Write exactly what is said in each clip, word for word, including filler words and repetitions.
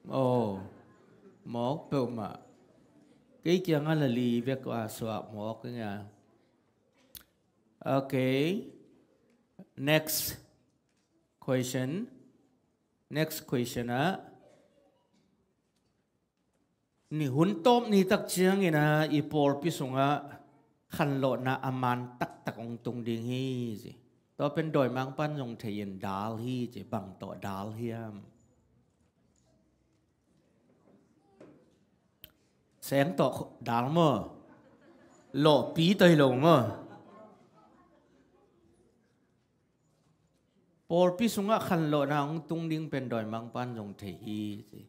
Oh, mawk peuhmah. Kei kiangah la li vek a suak mawk ing a. Okay. Next question. Next question ah, ni hun tawp ni tak ciangin ah i pawlpi sungah khanlawhna a man taktak hong tung ding hi ci. Tua pen dawimangpa'n zong thei in dal hi ci. Bang tawh dal hiam? Seng tawh dal maw? Lawhpi tawh hi lo maw? Pawlpi sungah khanlawhna hong tung ding pen dawimangpa'n zong thei hi ci.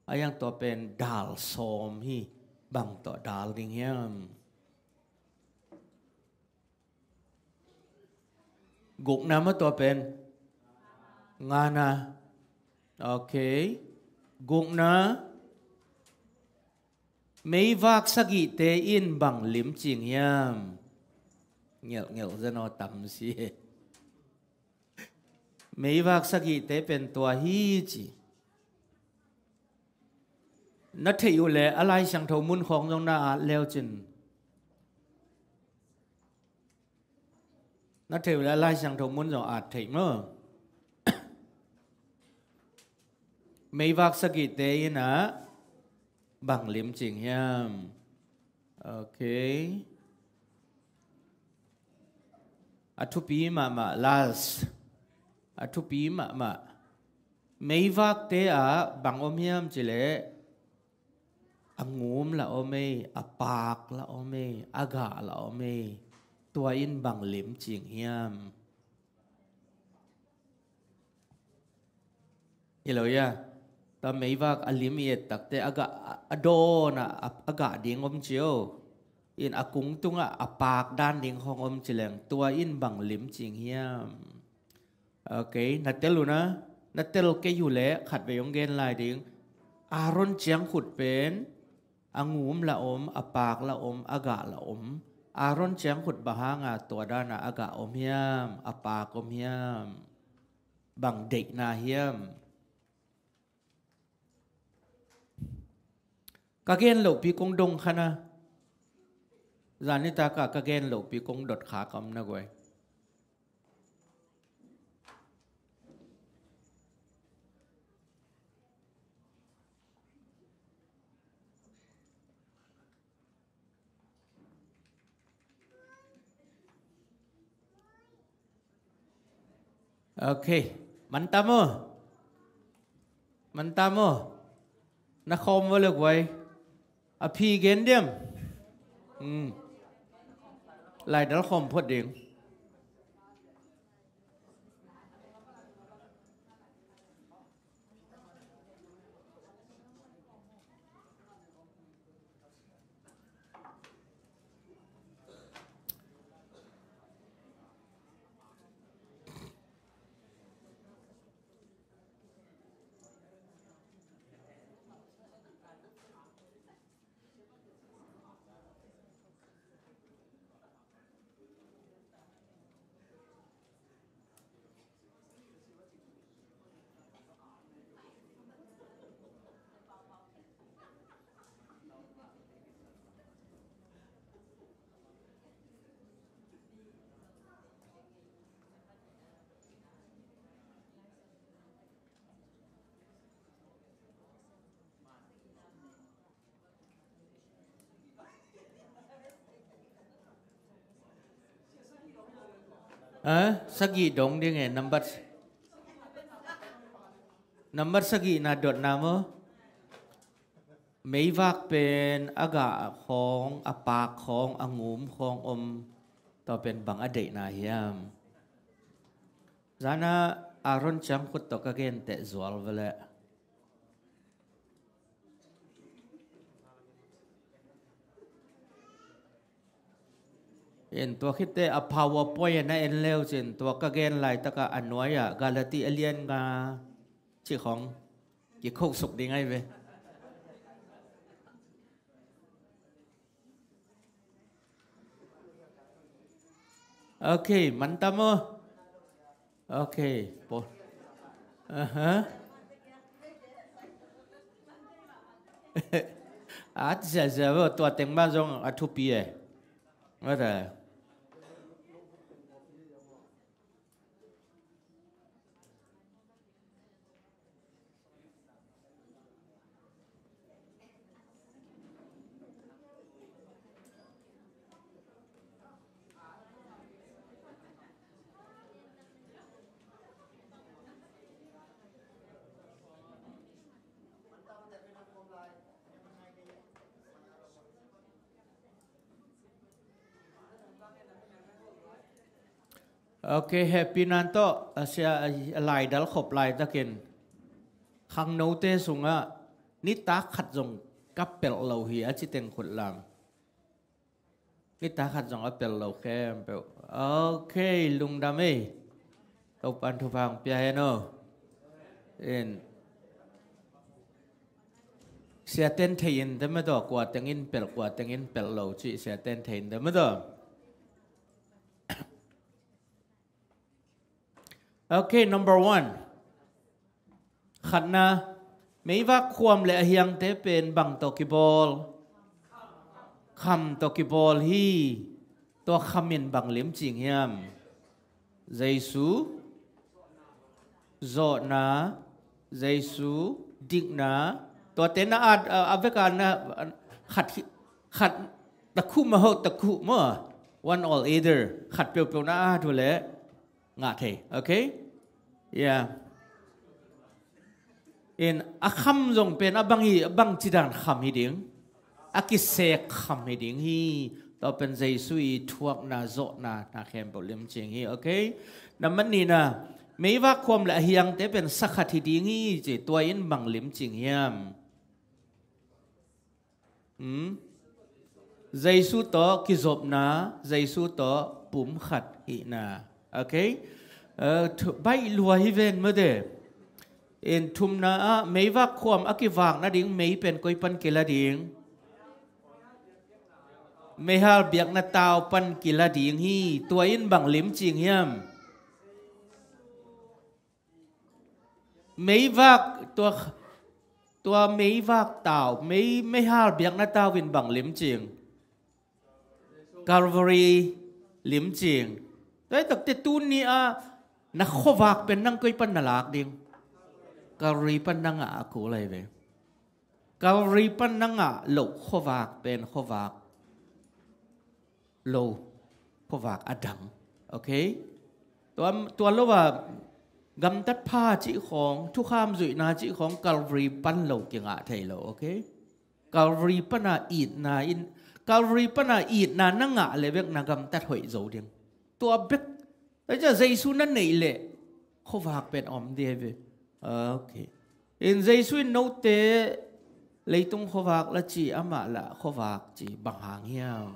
A hiang tua pen dal sawm hi. Bang tawh dal ding hiam? Gukna maw tua pen? Ngana. Okay. Gukna. Meivak sagihte in bang limcing hiam? Ngelhngelh zen aw tam si. Meivak sagihte pen tua hi ci. Na theih uh leh a Lai Siangtho mun khawng zong na at leu cin. Na theih uh leh a Lai Siangtho mun zong at theih maw? Meivak sagihte in ah bang limcing hiam? Okay. A thupi mahmah, last. A thupi mahmah. Meivakte ah bang om hiam ci leh, a ngum la om ei, a paak la om ei, a gah la om ei. Tua in bang limcing hiam? Hi lo ia. Tua meivak a lim i et takte a gah, a dawn a, a gah ding om cio. In a kung tungah a paak dan ding khawng om ci leng tua in bang limcing hiam? Okay, na tel uh na, na tel kei uh leh khatvei hong gen lai ding. Aaron ciangkhut pen a ngum la om, a paak la om, a gah la om. Aaron ciangkhut bang hanga tua dana a gah om hiam, a paak om hiam? Bang deihna hiam? Ka gen lohpi kong dong kha na. Zan nitak a ka gen lohpi kong dot kha ka om na guai. Okay. Man tam aw. Man tam aw. Na khawm va le guai. A phi gen diam. Hmm. Lai dal khawm phot ding. Ha? Sagih dong ding e, nambat, nambat sagihna dotna maw? Meivak pen a gah khawng, a paak khawng, a ngum khawng om. Tua pen bang a deihna hiam? Zana Aaron ciangkhut tawh ka genteh zual veleh. In tua khitte a PowerPoint a na en leu cin tua ka gen laitaka a nuai-ah Galati a lian nga cih khawng kikhohsuk ding ahi ve. Okay, man tam aw. Okay, po. Aha. A ziahziah ve, tua teng mah zong a thupi e. Mate. Ok, hehpihna tawh a sia, a laidal khop laitakin khangnote sungah nitak khat zong ka pelh lo hi a ci teng khut lam. Nitak khat zong a pelh lo khempeuh. Ok, lungdam ei. Topan thupha hong pia hen aw. In. Siaten thei in te mah tawh, kua teng in pelh, kua teng in pelh lo cih siaten thei in te mah tawh. Ok, number one. Khatna, meivak khuam le a hiangte pen bang tawh kibawl? Kham tawh kibawl hi. Tua kham in bang limcing hiam? Jesu zawhna, Jesu dikna, tuate na at, a, a veka na, khat hi, khat takhu maw, takhu maw, one or either, khat peuhpeuh na at uh leh ngah thei, ok? Yeah. In a kham zong pen a bang hi, a bang cidan kham hi ding. A kisek kham hi ding hi. Tua pen Jesu i thuakna, zawhna, na khempeuh limcing hi, ok? Nambat nihna, meivak khuam le a hiangte pen sakhat hi ding hi ci, tua in bang limcing hiam? Hmm? Jesu tawh kizopna, Jesu tawh pumkhat hihna. Ok? Eh, thu-, baih lua hi ven mate. In thumna ah, meivak khuam a kivak nading mei pen koi pan kila ding? Meihal biakna tau pan kila ding hi. Tua in bang limcing hiam? Meivak, tua, tua meivak tau, mei, meihal biakna tau in bang limcing? Calvary limcing. Tua hi takte tuni a na khuavak pen nang koi pan na lak ding? Calvary pan na ngah a kul lai ve. Calvary pan na ngah loh khuavak pen khuavak lo, khuavak a dang. Ok? Tua, tua lo a gamtat pha cih khawng, thukham zuihna cih khawng Calvary pan lo kingah thei lo, ok? Calvary pana itna in, Calvary pana itna na ngah le bek na gamtat hoih zo ding. Tua bek, tua ciang Jesu na neih leh khuavak pen om ding ve. Ok. In Jesu in note leitung khuavak la ci, amah lah khuavak ci, bang hang hiam?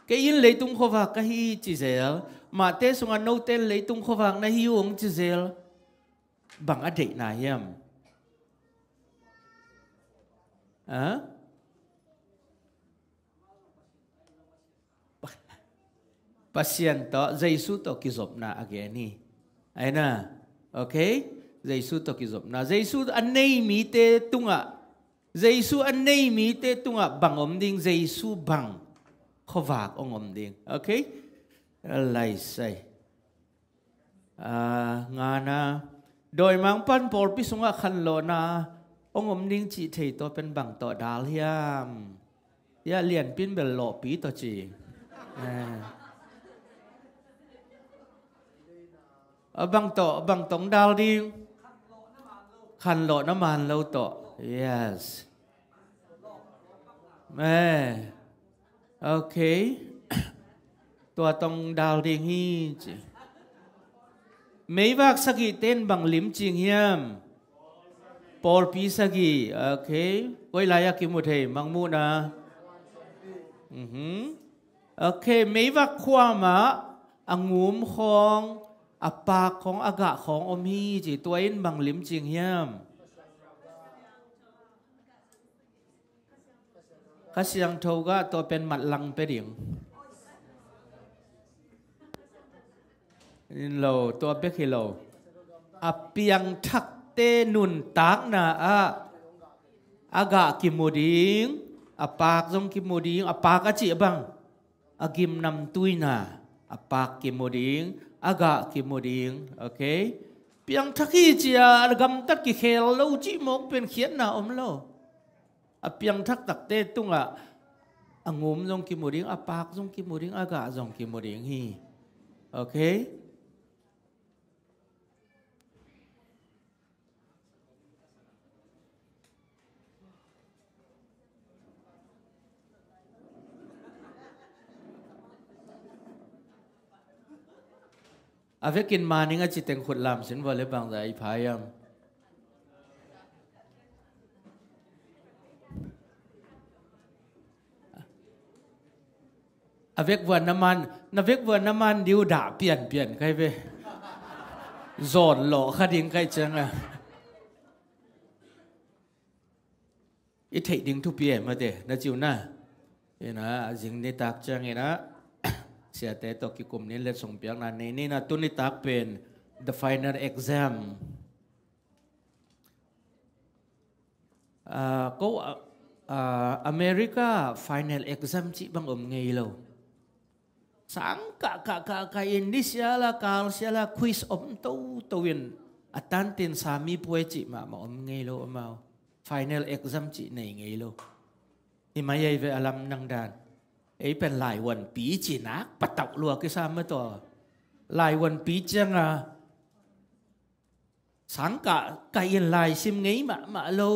Kei in leitung khuavak ka hi ci zel, mahte sungah note leitung khuavak na hi ung ci zel, bang a deihna hiam? Ha? Pasian tawh, Jesu tawh kizopna a gen hi. Aina, ok? Jesu tawh kizopna. Jesu a nei mite tungah, Jesu a nei mite tungah bang om ding, Jesu bang khuavak hong om ding. Ok? Laisai. Ah, ngana, dawimangpa'n pawlpi sungah khanlawhna hong om ding cih thei, tua pen bang tawh dal hiam? Ya, lianpi'n bel lawhpi tawh ci. Eh. A bang tawh, bang tawh hong dal ding? Khanlawhna man lo tawh. Yes. Eh. Ok. Tua tawh hong dal ding hi ci. Meivak sagihte in bang limcing hiam? Pawlpi sagih. Ok. Koi lai-ah kimu thei, Mangmuhna? Mhm. Ok. Meivak khuam ah a ngum khawng, a pak khawng, a gah khawng om hi ci. Tua in bang limcing hiam? Kha Siangtho gah, tua pen matlang pia ding. In lo, tua bek hi lo. A piangthak te nuntakna ah a gah kimu ding, a paak zong kimu ding, a paak a cih bang, a gimnamtuina a paak kimu ding, a gah kimu ding, okay? Piangthak hi cia a gamtat kikhel lo cih mawk pen khiatna om lo. A piangthak takte tungah a ngum zong kimu ding, a paak zong kimu ding, a gah zong kimu ding hi. Okay? A vekin maning a citeng khut lamsin vua le bangza i phaiam. A vek vua na man, na vek vua na man diu dah pianpian kai ve. Zawn lawh kha ding kai cianga i theih ding thupi e mate na ciu na. Ina a zing nitak ciangina siate tawh kikum nin letsong piakna nei nina tu nitak pen the final exam. Ah, ko ah, ah, America final exam cih bang om ngei lo. Sang kah kah kah kah in ni siala kal siala quiz om toto in a tantin sami puai cih mahmah om ngei lo amau. Final exam cih nei ngei lo. Hi mai ei ve a lam nang dan. Ei pen laiwanpi cih nak patauh lua kisam mataw. Laiwanpi cianga sang kah kah in lai sim ngei mahmah lo.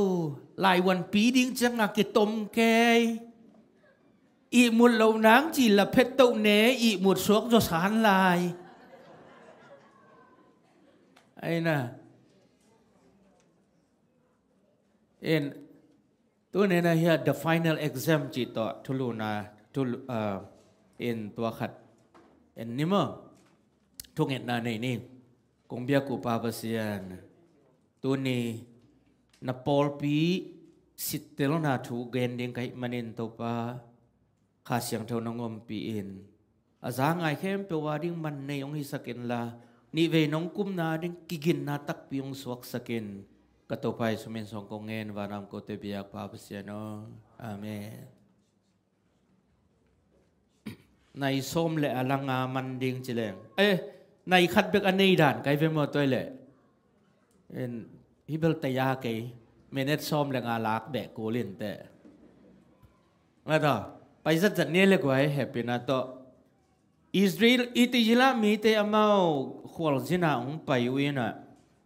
Laiwanpi ding cianga kitom kei. Ihmut lo nang ci la phet toh ne ihmut suak zaw san lai. Aina. In tunena hia the final exam cih tawh thuluna thulu, ah, in tua khat en ni maw? Thungetna nei ni. Kong biak uh Pa Pasian, tuni na pawlpi sittelna thu gen ding ka hih manin Topa, Kha Siangtho nong ompih in a za ngai khempeuh a ding man nei hong hisak inla, nihvei nong kumna ding kiginna takpi hong suaksak in. Ka Topa Jesu min suang kong ngen vanam kote biak Pa Pasian aw. Amen. Nai sawm le a langa man ding ci leng. Eh, nai khat bek a nei dan kai ve maw toi le. En, hi bel taya kei. Minute sawm le nga lak beh kulin te. Mata, pai zat zat ni le guai hepina to. Israel, Itijila mite amau khualzina hong pai uina.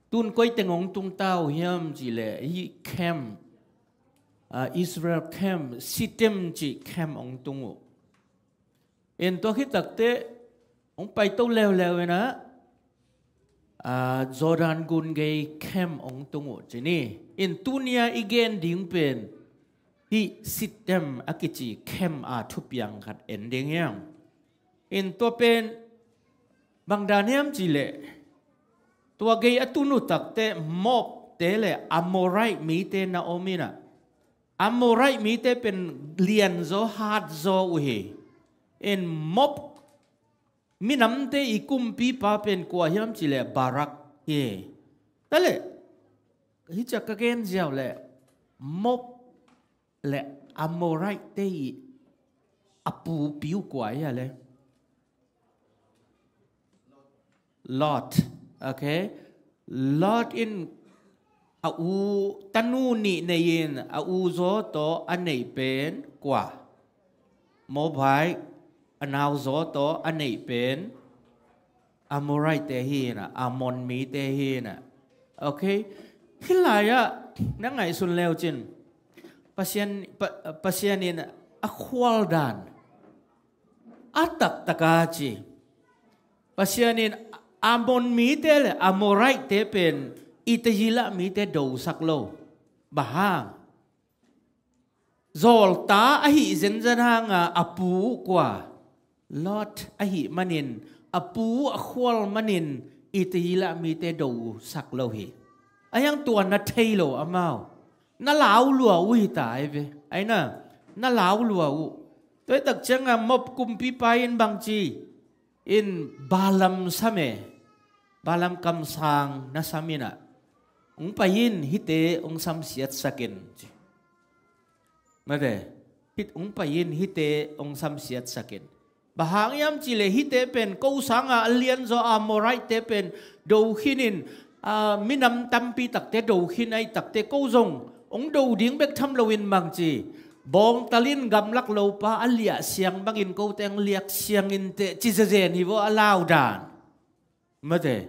Tun koi teng hong tung tau hiam ci le hi camp. Ah, Israel camp, Sitem ci camp hong tung uh. En tua khit takte hong pai to leuleu ina, ah, Jordan gun gei camp hong tung uh ci ni. In tunia i gen ding pen hi Sitem a kici camp a thupiang khat en ding hiam. In tua pen bang dan hiam ci le tua gei a tun uh takte Moab te le Amorite mite na om ina. Amorite mite pen lian zaw hat zaw uh hi. In Moab minamte i kumpipa pen kua hiam ci le Barak hi. Tale hi ciak ka gen ziau le Moab le Amorite te i a pupiu kua hi a le Lot. Okay. Lot in a u tanu nih nei in a u zaw tawh a neih pen kua? Moabite. A nau zaw tawh a neih pen Amorite te hi ina, Ammon mite hi ina. Okay. Hih lai-ah na ngaihsun leu cin Pasian, pa, Pasian in a khual dan a taktaka ci. Pasian in Ammon mite le Amorite te pen Itijila mite dosak lo. Bang hang? Zawlta ahi zenzen hanga a pu kua? Lot ahi manin, a pu a khual manin Itijila mite dosak lo hi. A hiang tua na thei lo amau. Na lau lua uh hi ta ai ve. Aina, na lau lua uh. Tua hi tak cianga Moab kumpipa in bangci in Balaam sam e. Balaam kamsang na sam ina. Hong pai in, hihte hong samsiatsak in, ci. Mate, hih hong pai in, hihte hong samsiatsak in. Bang hang hiam cih leh hihte pen ko sanga a lianzaw Amorite-te pen do khinin, a, minam tampi takte do khin ahih takteh ko zong hong do ding bek tham loin bang ci, bawngtal in gamlak lopa a liah siang bangin kote hong liak siang inteh ci zezen hi vaw a laudan. Mate.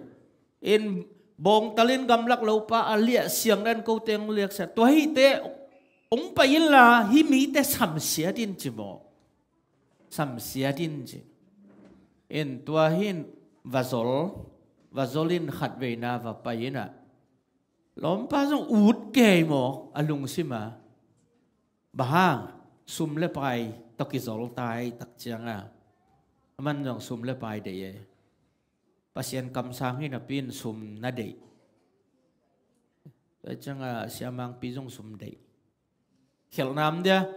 In bawngtal in gamlak lopa a liah siang dan kote hong liak siang. Tua hihte hong pai inla hih mite samsiat in ci maw. Samsiat in ci. In tua hi in va zol, va zol in khatveina va pai in ah. Lawmpa zong ut kei maw a lungsima. Bang hang, sum le pai tawh kizol ta ahih tak cianga. Aman zong sum le pai deih e. Pasian kamsang hi napi in sum na deih. Tua cianga siamangpi zong sum deih. Khialh nam dia.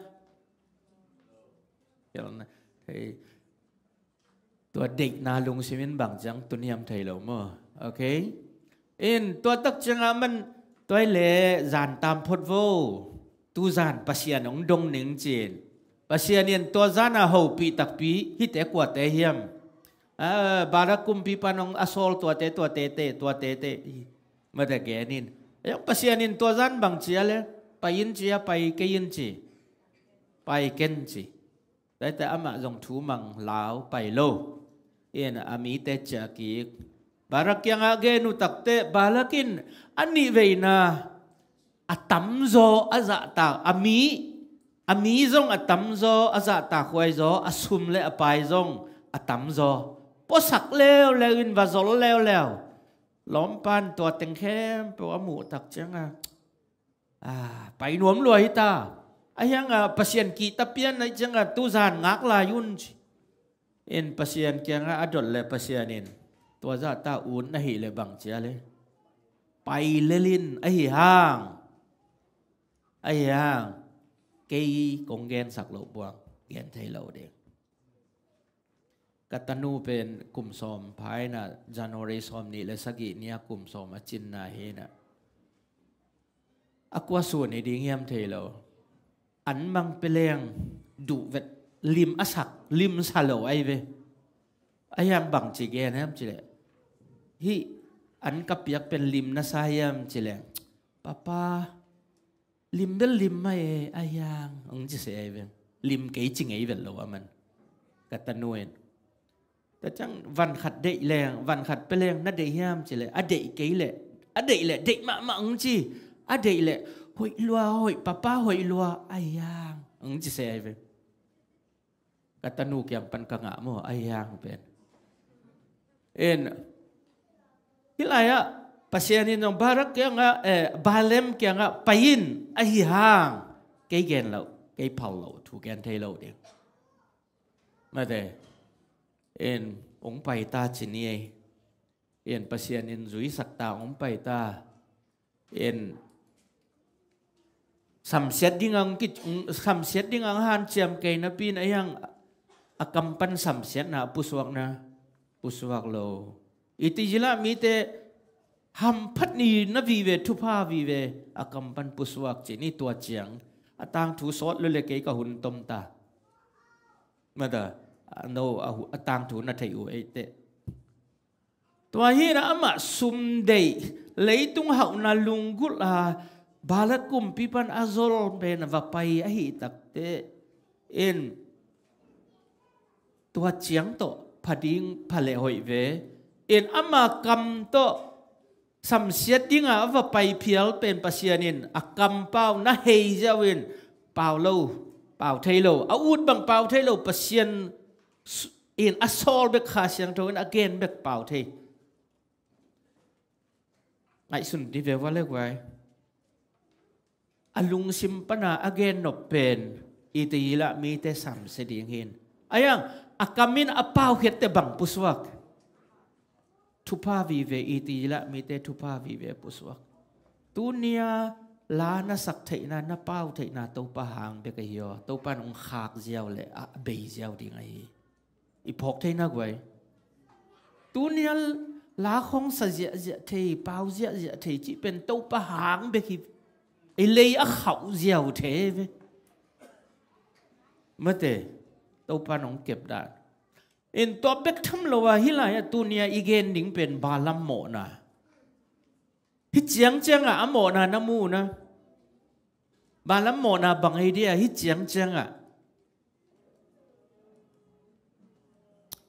Khialh na. Hei. Tua deihna lungsim in bang ciang tuniam thei lo maw. Okay. In tua tak cianga man tua hi leh zan tam phot vo. Tuzan Pasian hong dong ning cin. Pasian in tua zana hopih takpi hihte kuate hiam. Ah, Barak kumpipan hong a sawl tuate, tuate te, tuate te. Mate gen in. Ayang Pasian in tua zan bang cia le. Pai in cia, pai kei in ci. Pai ken ci. Tua hi teh amah zong thu mang lau pai lo. In a mite ciah kik. Barak kiangah gen uh takteh Balak in a nih veina a tamzaw a zahtak a mi, a mi zong a tamzaw a zahtak huaizaw a sum le a pai zong a tamzaw. Puasak leuleu in va zol leuleu. Lawmpan tua teng khempeuh a muh tak cianga. Ah, pai nuam lua hi ta. A hianga Pasian kihta pian na cianga tuzan ngak lai un ci. In Pasian kianga a dot le Pasian in tua zahta ut na hih le bang cia le. Pai lelin ahi hang. Ahi hang. Kei kong gensak loh buang. Gen thei lo ding. Ka tanu pen kum sawm pha inah January sawm nih le sagih ni-a kum sawm a cinna hi inah. A kua sun hi ding hiam thei lo. An mang peleng duh vet lim a sak, lim sa lo ahi ve. A hiang bang ci gen hiam ci leh. Hih an ka piak pen lim na sa hiam ci leh. Papa, lim bel lim mah e, a hiang, hong ci se ahi ve. Lim kei ci ngei vet lo a man. Ka tanu in. Tua ciang van khat deih leng, van khat peleng na deih hiam ci leh, a deih kei leh, a deih leh, deih mahmah hong ci, a deih leh, hoih lua, hoih papa, hoih lua, a hiang, hong ci se ahi ve. Ka tanu kiang pan ka ngah maw, a hiang pen. In, hih lai-ah, Pasian in zong Barak kiangah, eh, Balaam kiangah, pai in, ahi hang, kei gen loh, kei phal loh, thu gen thei lo ding. Mate, in, hong pai ta ci ni ei. In, Pasian in zuisak ta, hong pai ta. In, samsiat ding ang ki, samsiat ding ang hanciam kei napi in a hiang a kam pan samsiatna, pusuakna, pusuak lo. Iti zila mite hamphat ni na vive, thupha vive, a kam pan pusuak ci ni tua ciang. A tangthu sawt lule kei ka hun tom ta. Mata, a no, a hu-, a tangthu na thei uh eite. Tua hi na amah sum deih, leitung hauhna lunggulh a, Balak kumpi pan a zol pen a va pai ahi takte. In, tua ciang tawh, pha ding, pha leh hoih ve. In ama kam tawh, samsiat dinga a va pai phial pen Pasian in a kampau na hei ziau in pau lo, pau thei lo, a ut bang pau thei lo, Pasian in a sawl bek Kha Siangtho in a gen bek pau thei. Ngaihsun dih ve ua le guai. A lungsim pana a gen nop pen i te ilah mite samsia ding hin. A hiang a kam in a pau khiat te bang pusuak. Thupha vive i te ilah mite thupha vive pusuak. Tunia la na sak theihna, na pau theihna Topa hang bek ahi aw. Topa in hong khak ziau le a bei ziau ding ahi. I phawk theihna guai. Tunia La khong sa ziahziah thei, pau ziahziah thei cih pen Topa hang bek hi. Ei lei a khauh ziau thei ve. Mate, Topa nong kep dan. In tua bek tham lo a, hih lai-ah tuni-a i gen ding pen Balaam mawhna. Hih ciangciangah a mawhna na mu na. Balaam mawhna bang ei dia, hih ciangciangah.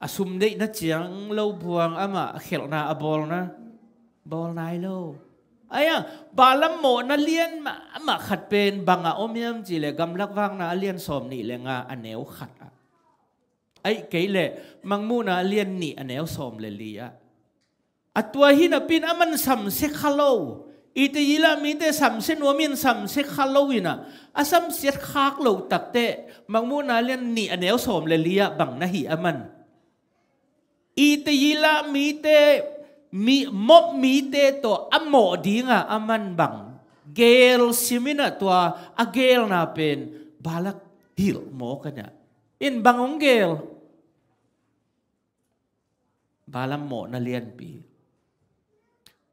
A sum deihna ciang lo buang amah a khelhna a bawlna. Bawl nai lo. Aia, Balaam mawhna lian mahmah khat pen bangah om hiam cih leh Gamlak Vakna a lian sawm nih le nga a neu khat ah. Ahih kei leh Mangmuhna a lian nih a neu sawm le li ah. A tua hi napi-in aman samsia kha lo. Itayila mite samsia nuamin samsia kha lo in ah. A samsiat khak lo takteh Mangmuhna lian nih a neu sawm le li ah bang na hi aman. Itayila mite, mi, Moab mite tawh a mawh dingah aman bang geel sim in ah tua a geelna pen Balak hilh mawk a nih. In bang hong geel? Balaam mawhna lianpi.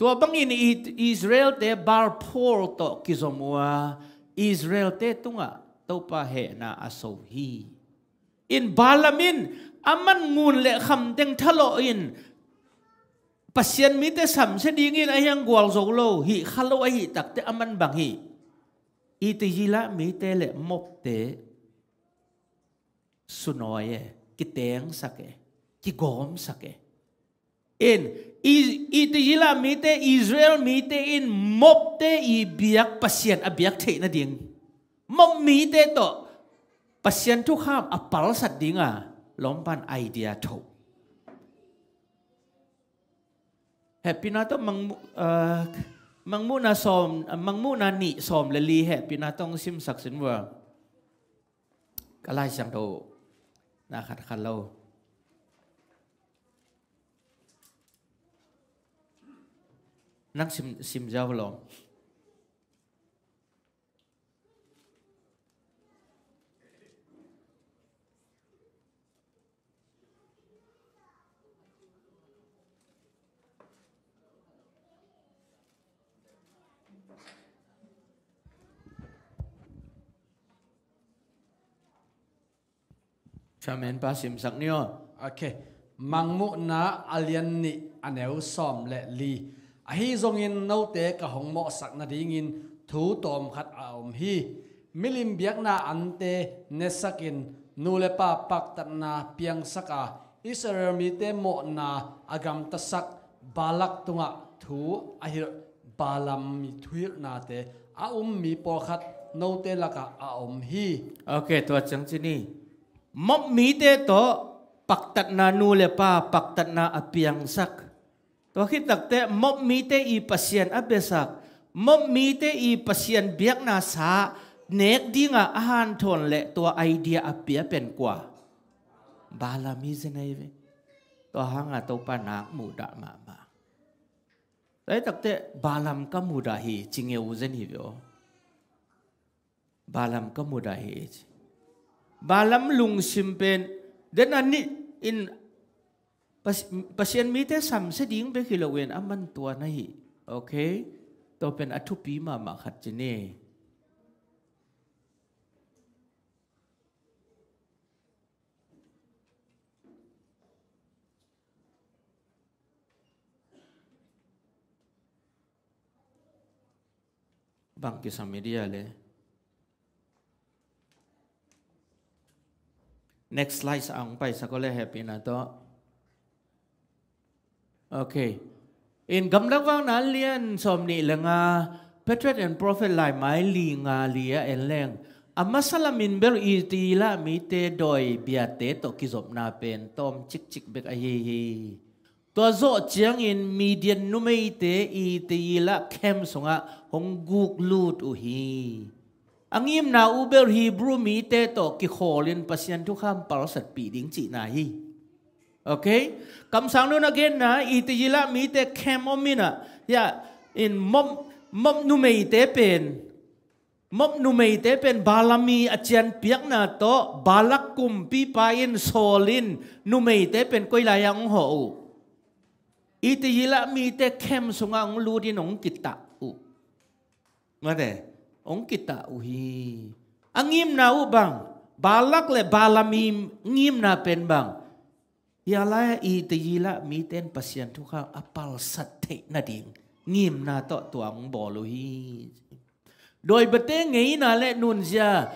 Tua bangin I-, Israel-te Baal Peor tawh kizom uh a, Israel-te tungah Topa hehna a so hi. In Balaam in aman ngun le kham teng thalawh in Pasian mite samsia dingin a hiang gualzo lo, hih kha lo ahih takteh aman bang hi. Itayila mite le Moab-te sunawi e, kitengsak e, kigawmsak e. In, I-, Itayila mite, Israel mite in Moab-te i biak Pasian a biak theih nading, Moab mite tawh Pasian thukham a palsat dinga lawmpan idea tho. Hehpihna tawh Mangmu-, ah, Mangmuhna sawm, Mangmuhna nih sawm le li hehpihna tawh hong simsak sin vua. Ka Lai Siangtho na khat khat lo. Nang sim, sim ziau lo. Chairman pa simsak ni aw. Ok. Mangmuhna a lian nih a neu sawm le li. Ahi zongin note ka hong mawhsak nadingin thu tawm khat a om hi. Milim biakna ante nesakin nu le pa paktatna piangsak a, Israel mite mawhna a gamtasak Balak tungah thu a hilh Balaam mi thuhilhnate a um mi pawlkhat note lakah a om hi. Ok, tua ciang ci ni. Moab mite tawh paktatna, nu le pa paktatna a piangsak. Tua khit takteh Moab mite i Pasian a biasak, Moab mite i Pasian biakna sa nek dinga a hanthawn le tua idea a pia pen kua? Balaam hi zen ahi ve. Tua hanga Topa nak muhdah mahmah. Tua hi takteh Balaam ka muhdah hi, ci ngeu zen hi ve aw. Balaam ka muhdah hi, ci. Balaam lungsim pen, den a nih in Pas-, Pasian mite samsia ding bek hi loin a man tua na hi. Ok? Tua pen a thupi mahmah khat ci ni. Bang kisam i dia le. Next slide sa ang pai sa ko le hehpihna tawh. Ok. In Gamlak Vakna lian sawm nih le nga, Patriarch and Prophet laimai li nga li a en leng. A masa lamin bel Itayila mite dawi biate tawh kizopna pen tawm cikcik bek ahi hi. Tua zawh ciangin Midian numeite Itayila camp sungah hong guk lut uh hi. A ngimna uh bel Hebrew mite tawh kikhawlin Pasian thukham palsatpih ding cihna hi. Ok? Kamsang nun a genna Itayila mite camp om in ah, ya, in Moab, Moab numeite pen Moab numeite pen Balaam i a cianpiakna tawh Balak kumpipa in sawl in numeite pen koi lai-ah hong hawh uh? Itayila mite khem sungah hong lut in hong kitah uh. Mate, hong kitah uh hi. A ngimna uh bang, Balak le Balaam i ngimna pen bang, hia lai-ah Itayila mite in Pasian thukham a palsat theih nading ngimna tawh tua hong bawl uh hi. Dawibate ngeina le nunzia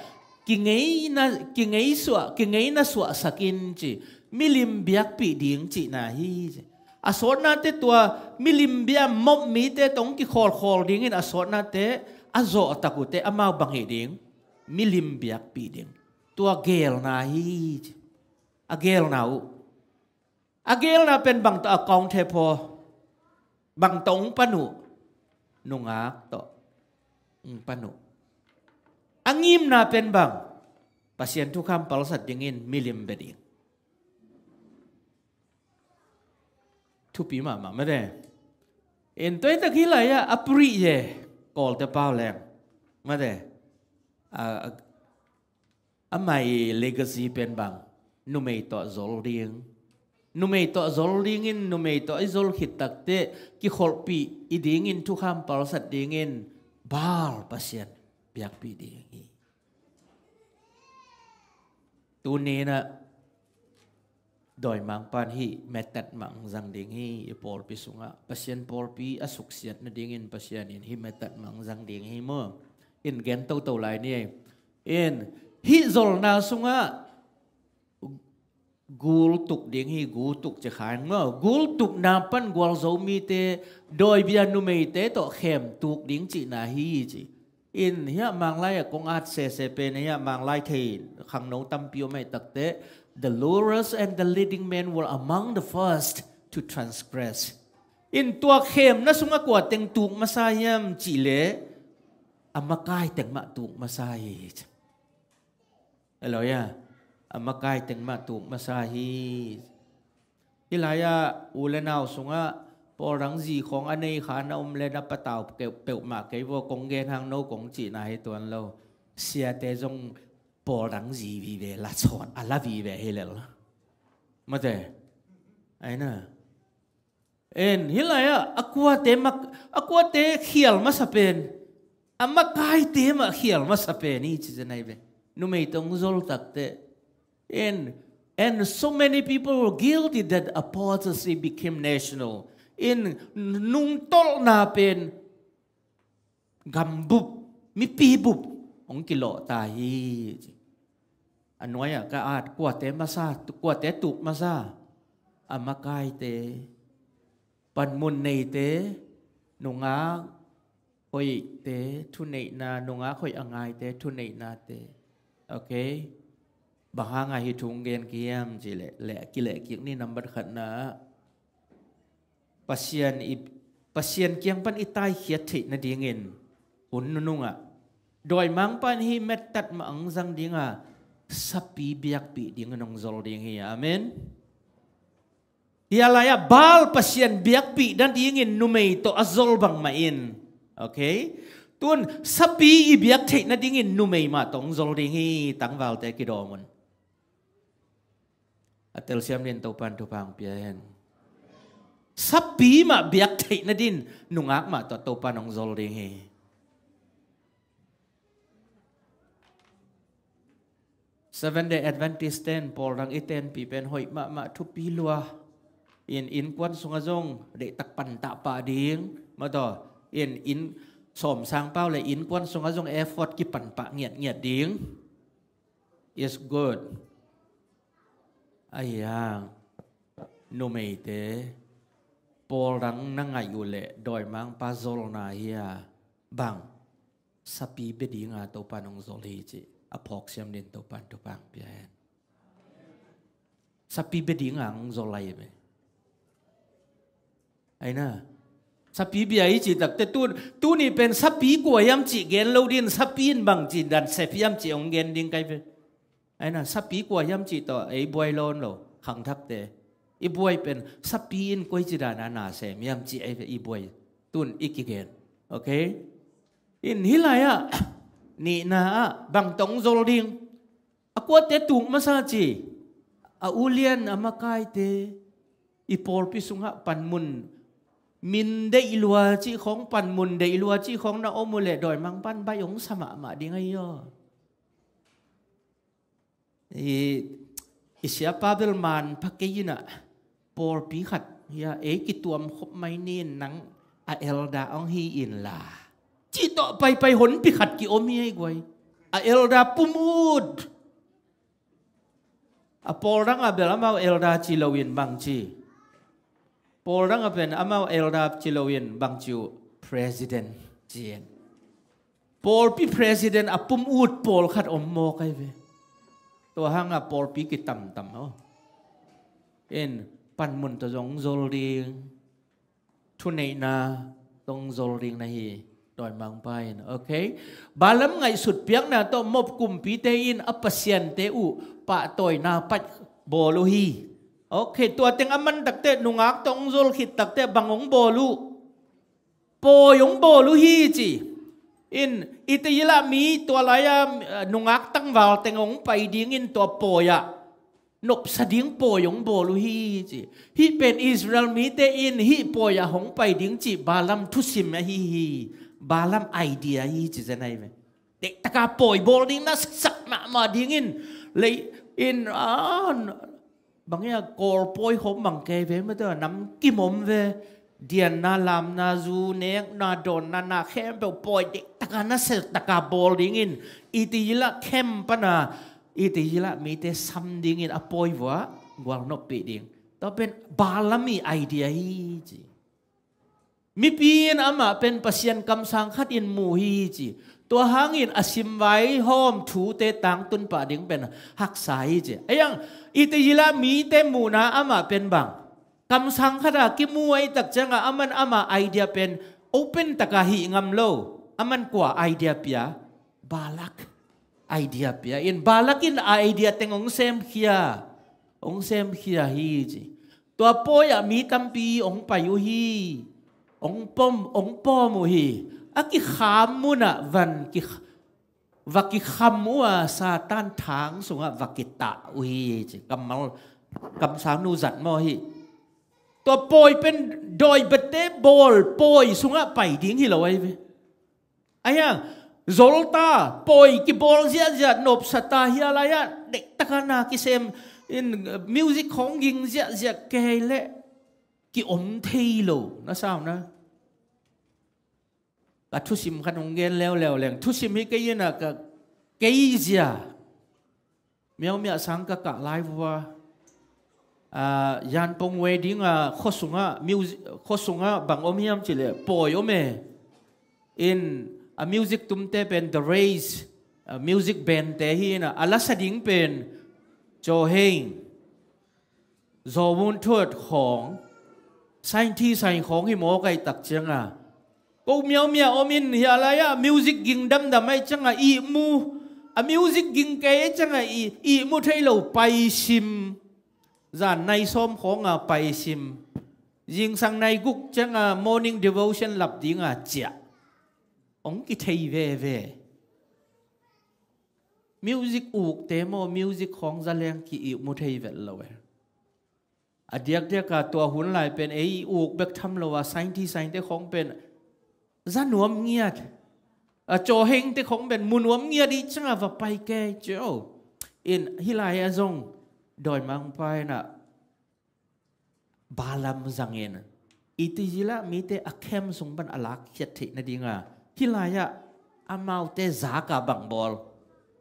kingeina, kingeisuah, kingeina suahsak in ci, milim biakpih ding cihna hi ci. A sawtnate tua milim bia mop mite tawh hong kikhawlkhawl dingin a sawtnate a zawhtak uhte amau bang hi ding, milim biakpih ding. Tua geelna hi ci. A geelna uh. A geelna pen bang tawh a kawng thephaw, bang tawh hong pan uh, nungak tawh hong pan uh. A ngimna pen bang, Pasian thukham palsat dingin milim bia ding. Thupi mahmah mate. In tuaitak hi lai-ah a purih ye, Kawlte pau leng mate. A, a, amah i legacy pen bang, numei tawh zol ding. Numei tawh zol dingin, numei tawh i zol khit takteh kikholhpih i dingin, thukham palsat dingin Baal pasian biakpih ding hi. Tuni-in ah dawimangpa'n hih method mah hong zang ding hi. I pawlpi sungah, Pasian pawlpi a suksiat nadingin Pasian in hih method mah hong zang ding hi maw. In gen toto lai ni ei. In hih zolna sungah gul tuk ding hi, gul tuk ci kha ing maw. Gul tukna pan gualzo mite, dawibia numeite tawh khem tuk ding cihna hi ci. In hiah Manglai ah kong at sese pen, hiah Manglai thei khangno tampi om ahih takteh, the rulers and the leading men were among the first to transgress. In tua khemna sungah kua teng tuk masa hiam cih leh, a makai teng mah tuk masa hi ci. Hello, ya. A makai teng mah tuk masa hi. Hih lai-ah u le nau sungah pawldang zi khawng a nei kha na om leh na patau peuh, peuhmah kei vaw, kong gen hang no kong cihna hi tuan lo. Siate zong pawldang zi vive, la sawt a la vive hi lel. Mate. Ai na. En, hih lai-ah a kuate mak, a kuate khial masa pen, a makaite mah khial masa pen hi ci zen ai ve. Numei tawh hong zol takteh. En, and so many people were guilty that apostasy became national. In nungtolhna pen gambup, mipi bup hong kilawh ta hi. A nuai-ah ka at kuate masa, kuate tuk masa, a makaite, panmun neite, nungak hoihte thuneihna, nungak hoih a ngaite thuneihnate. Okay? Bang hanga hih thu hong gen ka hiam cih leh, leh, kilehkik ni. Nambat khatna, Pasian i, Pasian kiang pan i taikhiat theih nadingin hun nunungah dawimangpa'n hih method mah hong zang ding a, sapi biakpih dingin hong zol ding hi. Amen. Hih lai-ah Baal pasian biakpih nadingin numei tawh a zol bangmah in. Okay? Tun sapi i biak theih nadingin numei mah tawh hong zol ding hi, tangvalte kidawm un. A telsiam dingin Topa'n thupha hong pia hen. Sapi mah biak theih nadingin nungak mah tawh Topa'n hong zol ding hi. Seventh Day Adventist ten pawldang i tenpih pen hoih mahmah, thupi lua. In innkuan sungah zong deihtak pantah pah ding. Mataw, in, in sawmsang pau le innkuan sungah zong effort kipan pah ngiatngiat ding. Is good. Ahi hang numeite, pawldang na ngaih uh leh dawimangpa zolna hi a, bang sapi bia dinga Topa'n hong zol hi cih a phawksiam dingin Topa'n thupha hong pia hen. Sapi bia dinga hong zol lai ve. Aina, sapi bia i cih takteh tu, tuni pen sapi kua hiam cih gen lo dingin, sapi in bang cih dan sep hiam cih hong gen ding kai ve. Aina, sapi kua hiam cih tawh ei buai lawn lo, khangthakte. I buai pen sapi in koici dana na sem hiam cih ei ve i buai. Tun i kigen. Okay? In hih lai-ah nihna ah bang tawh hong zol ding. A kuate tuk masa ci, a ulian, a makaite, I pawlpi sungah panmun min deih lua cih khawng, panmun deih lua cih khawng na om uh leh dawimangpa'n baih hong sa mahmah ding ahi aw. I, i siapa bel man pha kei in ah, pawlpi khat hi a, ei kituam khop mai ni in, nang a elder hong hi inla, cih tawh paipai honpi khat ki-om hi ei guai. A elder pum ut. A pawl dang ah bel amau elder ci lo in bang ci. Pawl dang ah pen amau elder ci lo in bang ci uh, president ci in. Pawlpi president a pum ut pawlkhat om mawk ahi ve. Tua hang a pawlpi kitamtam aw. In panmun tawh zong zol ding, thuneihna tawh zong zol ding na hi, dawimangpa in. Okay? Balaam ngaihsut piakna tawh Moab kumpite in a pasiante uh pahtawina pai bawl uh hi. Okay, tua teng a man takte, nungak tawh hong zol khit takte bang hong bawl uh? Pawi hong bawl uh hi ci. In, i Israel mi tua lai-a, eh, nungak tangval teng hong pai dingin tua pawi-ah nopsa ding pawi hong bawl uh hi ci. Hih pen Israel mite in hih pawi-ah hong pai ding cih Balaam thusim ahi hi. Balaam idea hi ci zen ahi ve. Dektaka pawi bawl ding na saksak mahmah dingin lei in, ah, bang ia, Kawl pawi khawng bang kei ve mah teh, nam kim om ve. Dianna, lamna, zu nekna, dawnna, na khempeuh pawi dektaka na saktaka bawl dingin i Israel khempeuh pana i Israel mite sam dingin a pawi vuah gualnop pih ding. Tua pen Balaam i idea hi ci. Mipi in amah pen Pasian kamsang khat in mu hi ci. Tua hangin a simvai hawm thute tangtun pah ding pen haksa hi ci. Ahi hang, i Israel mite muhna amah pen bang? Kamsang khat a kimu ahi tak ciangah aman ama idea pen open taka hih ngam lo. Aman kua idea pia? Balak idea pia in, Balak in a idea teng hong semkhia, hong semkhia hi ci. Tua pawi-ah mi tampi hong pai uh hi. Hong pom, hong pom uh hi. A kikham munah van ki, va kikham uh a, Satan thang sungah va kitah uh hi ci. Kammal, kamsangnu zat maw hi. Tua pawi pen dawi biate bawl pawi sungah pai ding hi lo ahi ve. Ahi hang, zol ta, pawi kibawl ziahziah, nopsa ta hi a, lai-ah dektaka na kisem in, music khawng ging ziahziah kei leh ki-om thei lo, na sau na. Ka thusim khat hong gen leuleu leng, thusim hi kei in a, ka kei zia. Miaumia sang ka kah lai vua, ah, Yanpong wedding a, khuasungah, music, khuasungah bang om hiam cih leh, pawi om e. In, a music tumte pen The Rays, a music band te hi in a, a lasa ding pen Cho Heng, Zaw Wun Thut khawng, Sain Thi Sain khawng hi mawk ahi tak ciangah, ko miaumia om in, hi a, lai-ah music ging damdam ahi ciangah ihmu, a music ging kei ahi ciangah i, ihmu thei lo, paisim. Zan nai sawm khawngah paisim. Zingsang nai guk ciangah morning devotion lap dingah ciah. Hong kithei veve. Music ukte maw, music khawng za leng ki-ihmu thei vet lo e. A diakdiaka tua hun lai pen ei uk bek tham lo a, Sain Thi Sainte khawng pen za nuam ngiat. A Cho Hengte khawng pen mu nuam ngiat i ciangah va pai kei cio. In, hih lai-ah zong dawimangpa in a, Balaam zangin i Israel mite a camp sung pan a lakkhiat theih nadinga, hih lai-ah amaute zaka bang bawl,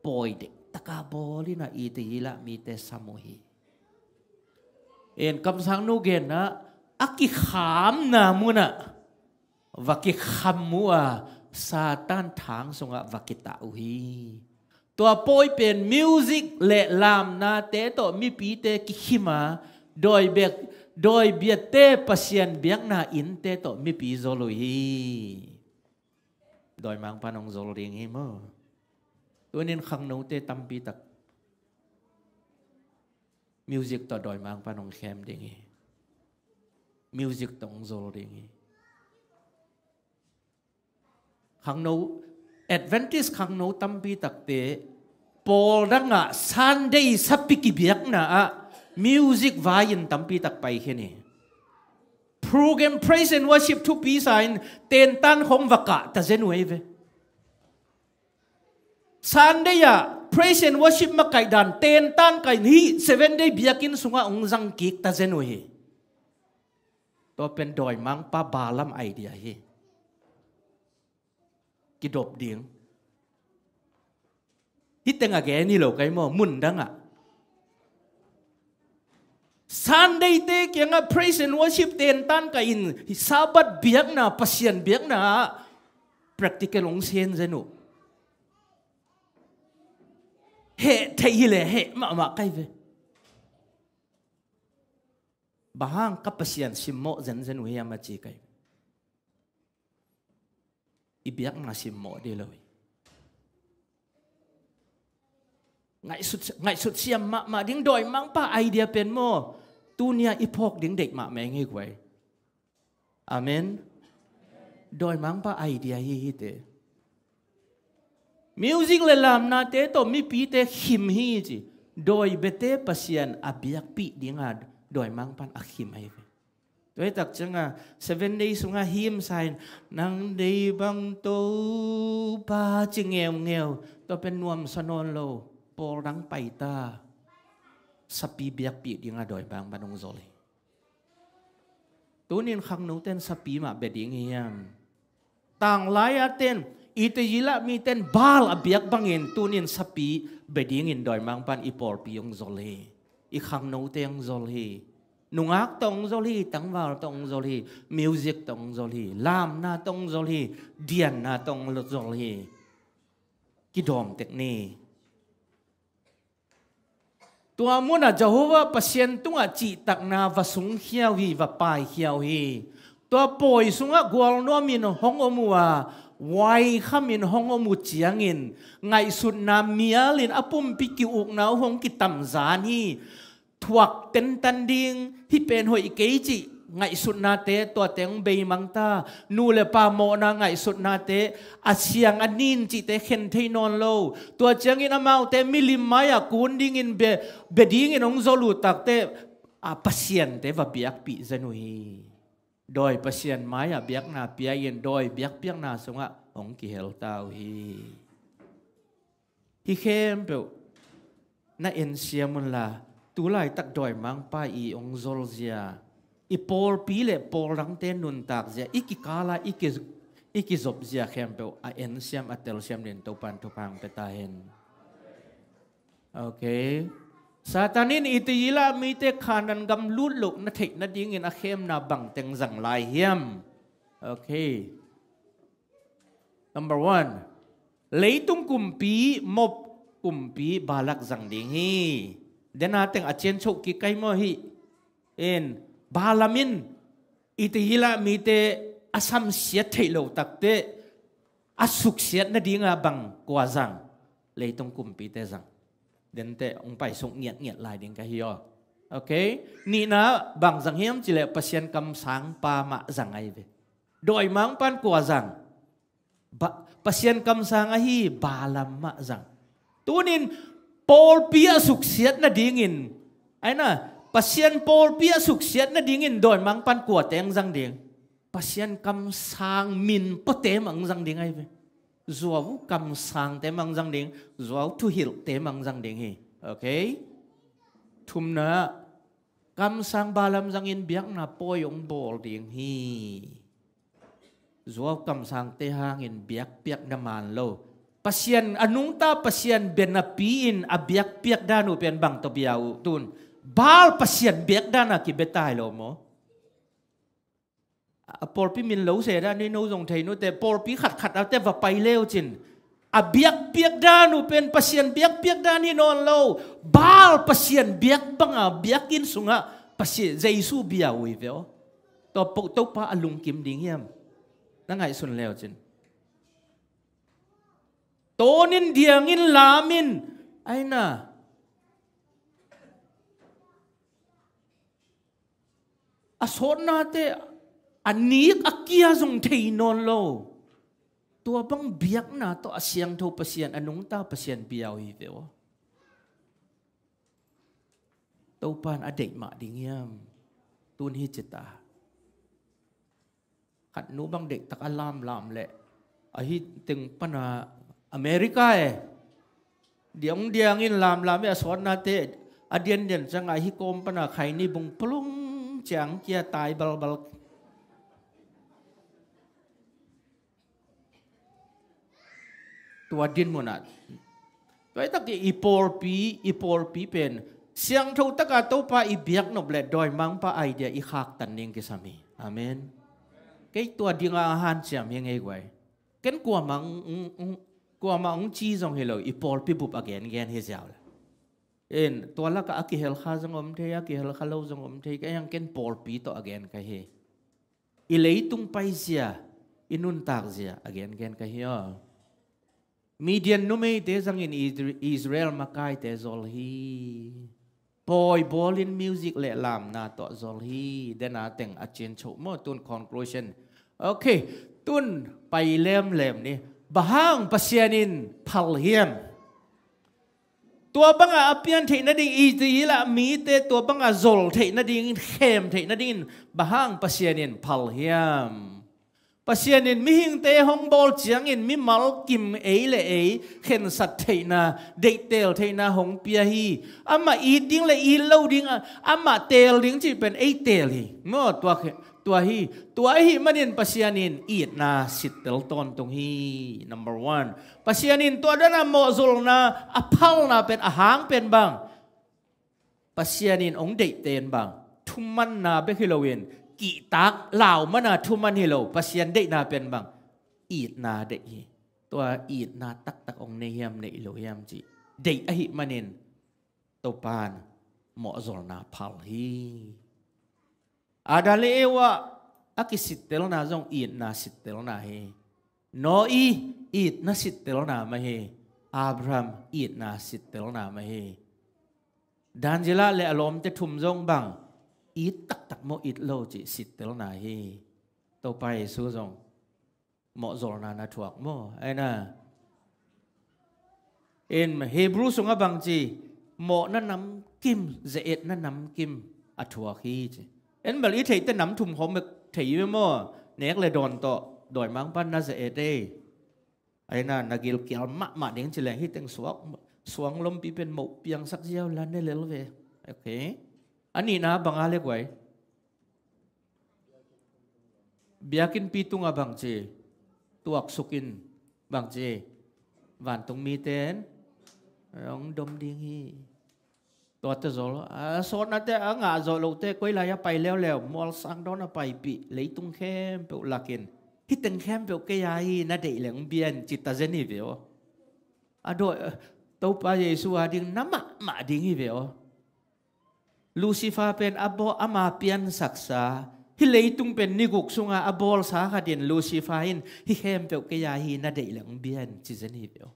pawi dektaka bawl in a, i Israel mite sam uh hi. En, kamsangnu genna, a kikhamna munah va kikham uh a, Satan thang sungah va kitah uh hi. Tua pawi pen music le lamnate tawh mipite kikhim a, dawi bek, dawi biate, Pasian biakna innte tawh mipi zol uh hi. Dawimangpa in hong zol ding hi maw. Tunin khangnote tampi tak music tawh dawimangpa in hong khem ding hi. Music tawh hong zol ding hi. Khangno, Adventist khangno tampi takte, pawl dangah Sunday sapi kibiakna ah music vai-in tampi tak pai khin hi. Program praise and worship thupi sa in tentan khong va kah ta zen uh ei ve. Sunday ah praise and worship makaih dan tentan kah in hih Seven Day biakinn sungah hong zang kik ta zen uh hi. Tua pen dawimangpa Balaam idea hi. Kidop ding. Hih teng a gen hi lo kai maw, mun dangah. Sunday te kiangah praise and worship tentan kah in Sabbath biakna, Pasian biakna ah practical hong sen zen uh. Heh theih hi leh heh mahmah kai ve. Bang hang ka Pasian simmawh zenzen uh hiam a ci kai. I biakna simmawh dih lo hi. Ngaihsut, ngaihsut siam mahmah ding dawimangpa idea pen maw, tunia i phawk ding deih mahmah ing hi guai. Amen. Dawimangpa idea hi hite. Music le lamnate tawh mipite khim hi ci. Dawi biate Pasian a biakpih dinga dawimangpan a khim ahi ve. Tua hi tak cianga Seven Day sunga hymn sa in, nang deih bang Topa ci ngeungeu. Tua pen nuamsa nawn lo. Pawl dang paita. Sapi biakpih dinga dawimangpan hong zol hi. Tunin khangnoten sapi mah bia ding hiam? Tanglai-a ten, Itazila miten Baal a biak bangin tunin sapi bia dingin dawimangpan i pawlpi hong zol hi. I khangnote hong zol hi. Nungak tawh hong zol hi, tangval tawh hong zol hi, music tawh hong zol hi, lamna tawh hong zol hi, dianna tawh hong zol hi. Kidawm tek ni. Tua munah Jehovah Pasian tungah cihtakna va sungkhia uh hi, va paikhia uh hi. Tua pawi sungah gualnuamin hong om uh a, vaikhamin hong om uh ciangin, ngaihsutna mialin a pumpi ki-ukna uh hong kitamzan hi. Thuak tentan ding, hih pen hoih kei cih ngaihsutnate, tua teng beimang ta. Nu le pa mawhna ngaihsutnate, a siang a nin cihte khen thei nawn lo. Tua ciangin amaute milim mai-ah kun dingin bia, bia dingin hong zol uh takte, a Pasiante va biakpih zen uh hi. Dawi Pasian mai-ah biakna pia-in dawi biakpiakna sungah hong kihel ta uh hi. Hih khempeuh na ensiam unla, tu laitak dawimangpa i hong zolzia, i pawlpi le pawl dangte nuntakzia, i kikala i ki, i kizopzia khempeuh a ensiam a telsiam dingin Topan thupha hong pia ta hen. Ok. Satan in Itazila mite Khanaan gam lut loh na theih nadingin a khemna bangteng zang lai hiam? Ok. Number one, leitung kumpi, Moab kumpi Balak zang ding hi. Dena teng a cian choh kik kai maw hi. In, Balaam in Itazila mite a samsiat theih loh takte a suksiat nadinga bang kua zang? Leitung kumpite zang. Dente hong paisuk ngiatngiat lai ding ka hi aw. Ok. Nihna bang zang hiam cileh Pasian kamsangpa mah zang ahi ve. Dawimangpan kua zang? Ba, Pasian kamsang ahi Balaam mah zang. Tunin pawlpi a suksiat nadingin, aina, Pasian pawlpi a suksiat nadingin dawimangpan kua teng zang ding? Pasian kamsang min pawte mah hong zang ding ahi ve. Zuau kamsangte mah hong zang ding, zuau thuhilhte mah hong zang ding hi. Ok. Thumna, kamsang Balaam zangin biakna pawi hong bawl ding hi. Zuau kamsangte hangin biakpiak na man lo. Pasian, a nungta Pasian bia napi-in a biakpiak dan uh pen bang tawh bia uh tun? Baal pasian biak dana kibia tai lo maw? A pawlpi min lo se dan hi, no zong thei nute, pawlpi khatkhat a te va pai leu cin, a biakpiak dan uh pen Pasian biakpiak dan hi nawn lo. Baal pasian biak banga biakinn sungah Pasian, Jesu bia uh hi ve aw. Tua po Topa a lungkim ding hiam? Na ngaihsun leu cin. Tawnin diangin lamin, aina, a sawtnate a nik a kia zong thei nawn lo. Tua bang biakna tawh a siangtho Pasian, a nungta Pasian bia uh hi ve aw. Topan a deih mah ding hiam? Tun hi cita. Khat nu bang deihtak a lamlam leh ahi teng pana America e, diang diangin lamlam e, a sawtnate a diandian ciangah ahi kawm pana khaini bung pulung ciang kia tai balbal. Tua din munah tua i tak i pawlpi, i pawlpi pen siangtho taka Topa i biaknop le dawimangpa idea i khaktan ding kisam hi. Amen. Kei tua dinga a hanciam hi ngei guai. Ken kuamah ung, ung, ung, kuamah ung ci zong hi lo, i pawlpi bup a gengen hi ziau le. In tua lakah a kihelkha zong om thei, a kihelkha lo zong om thei, ka yang ken pawlpi tawh a gen ka hi. I leitung paizia, i nuntakzia a gengen ka hi aw. Midian numeite zangin Isra-, Israel makaite zol hi. Pawi bawlin music le lamna tawh zol hi. Dena teng a cianchoh maw, tun conclusion. Ok, tun pai lemlem ni. Bang hang Pasian in phal hiam? Tua banga a pian theih nading, Israel mite tua banga zol theih nadingin, khem theih nadingin bang hang Pasian in phal hiam? Pasian in mihingte hong bawl ciangin mimal kim ei le ei khensat theihna, deihteel theihna hong pia hi. Amah it ding le it lo ding, amah teel ding cih pen ei teel hi. Maw, tua khe-, tua hi. Tua ahih manin Pasian in itna sittel tawntung hi. Number one. Pasian in tua dana mawhzolna a phalna pen, a hang pen bang? Pasian in hong deihte in bang? Thumanna bek hi loin, kihtak lau mana thuman hi lo. Pasian deihna pen bang? Itna deih hi. Tua itna taktak hong nei hiam, nei lo hiam cih deih ahih manin Topan mawhzolna phal hi. Adam le Eva a kisittelna zong itna sittelna hi. Noah itna sittelna mah hi. Abraham itna sittelna mah hi. Daniel le a lawmte thum zong bang? It taktak maw, it lo cih sittelna hi. Topa Jesu zong mawhzolna na thuak maw? Aina. In Hebrew sungah bang ci? Mawhna namkim, ze-etna namkim a thuak hi ci. En bel i theihte nam thum khawng bek thei ve maw? Nek le dawn tawh dawimangpa na ze-et ei. Aina, na gilkial mahmah ding ci leng hi teng suak, suang lompi pen moh piangsak ziau la ne lel ve. Ok. A nihna bang a le guai? Biakinnpi tungah bang ci? Tuaksuk in bang ci? Vantung mite in hong dom ding hi. Tuate zol, a sawtnate a ngah zawh lohte koi lai a pai leuleu, mualsang dawn a paipih, leitung khempeuh lakin, hih teng khempeuh kei a hi, na deih leng bia in ci ta zen hi ve aw. A dawi, Topa Jesu a ding na mahmah ding hi ve aw. Lucifer pen a bawl, ama piansaksa, hih leitung pen ni guk sunga a bawlsa khat in Lucifer in hih khempeuh kei a hi, na deih leng bia in ci zen hi ve aw.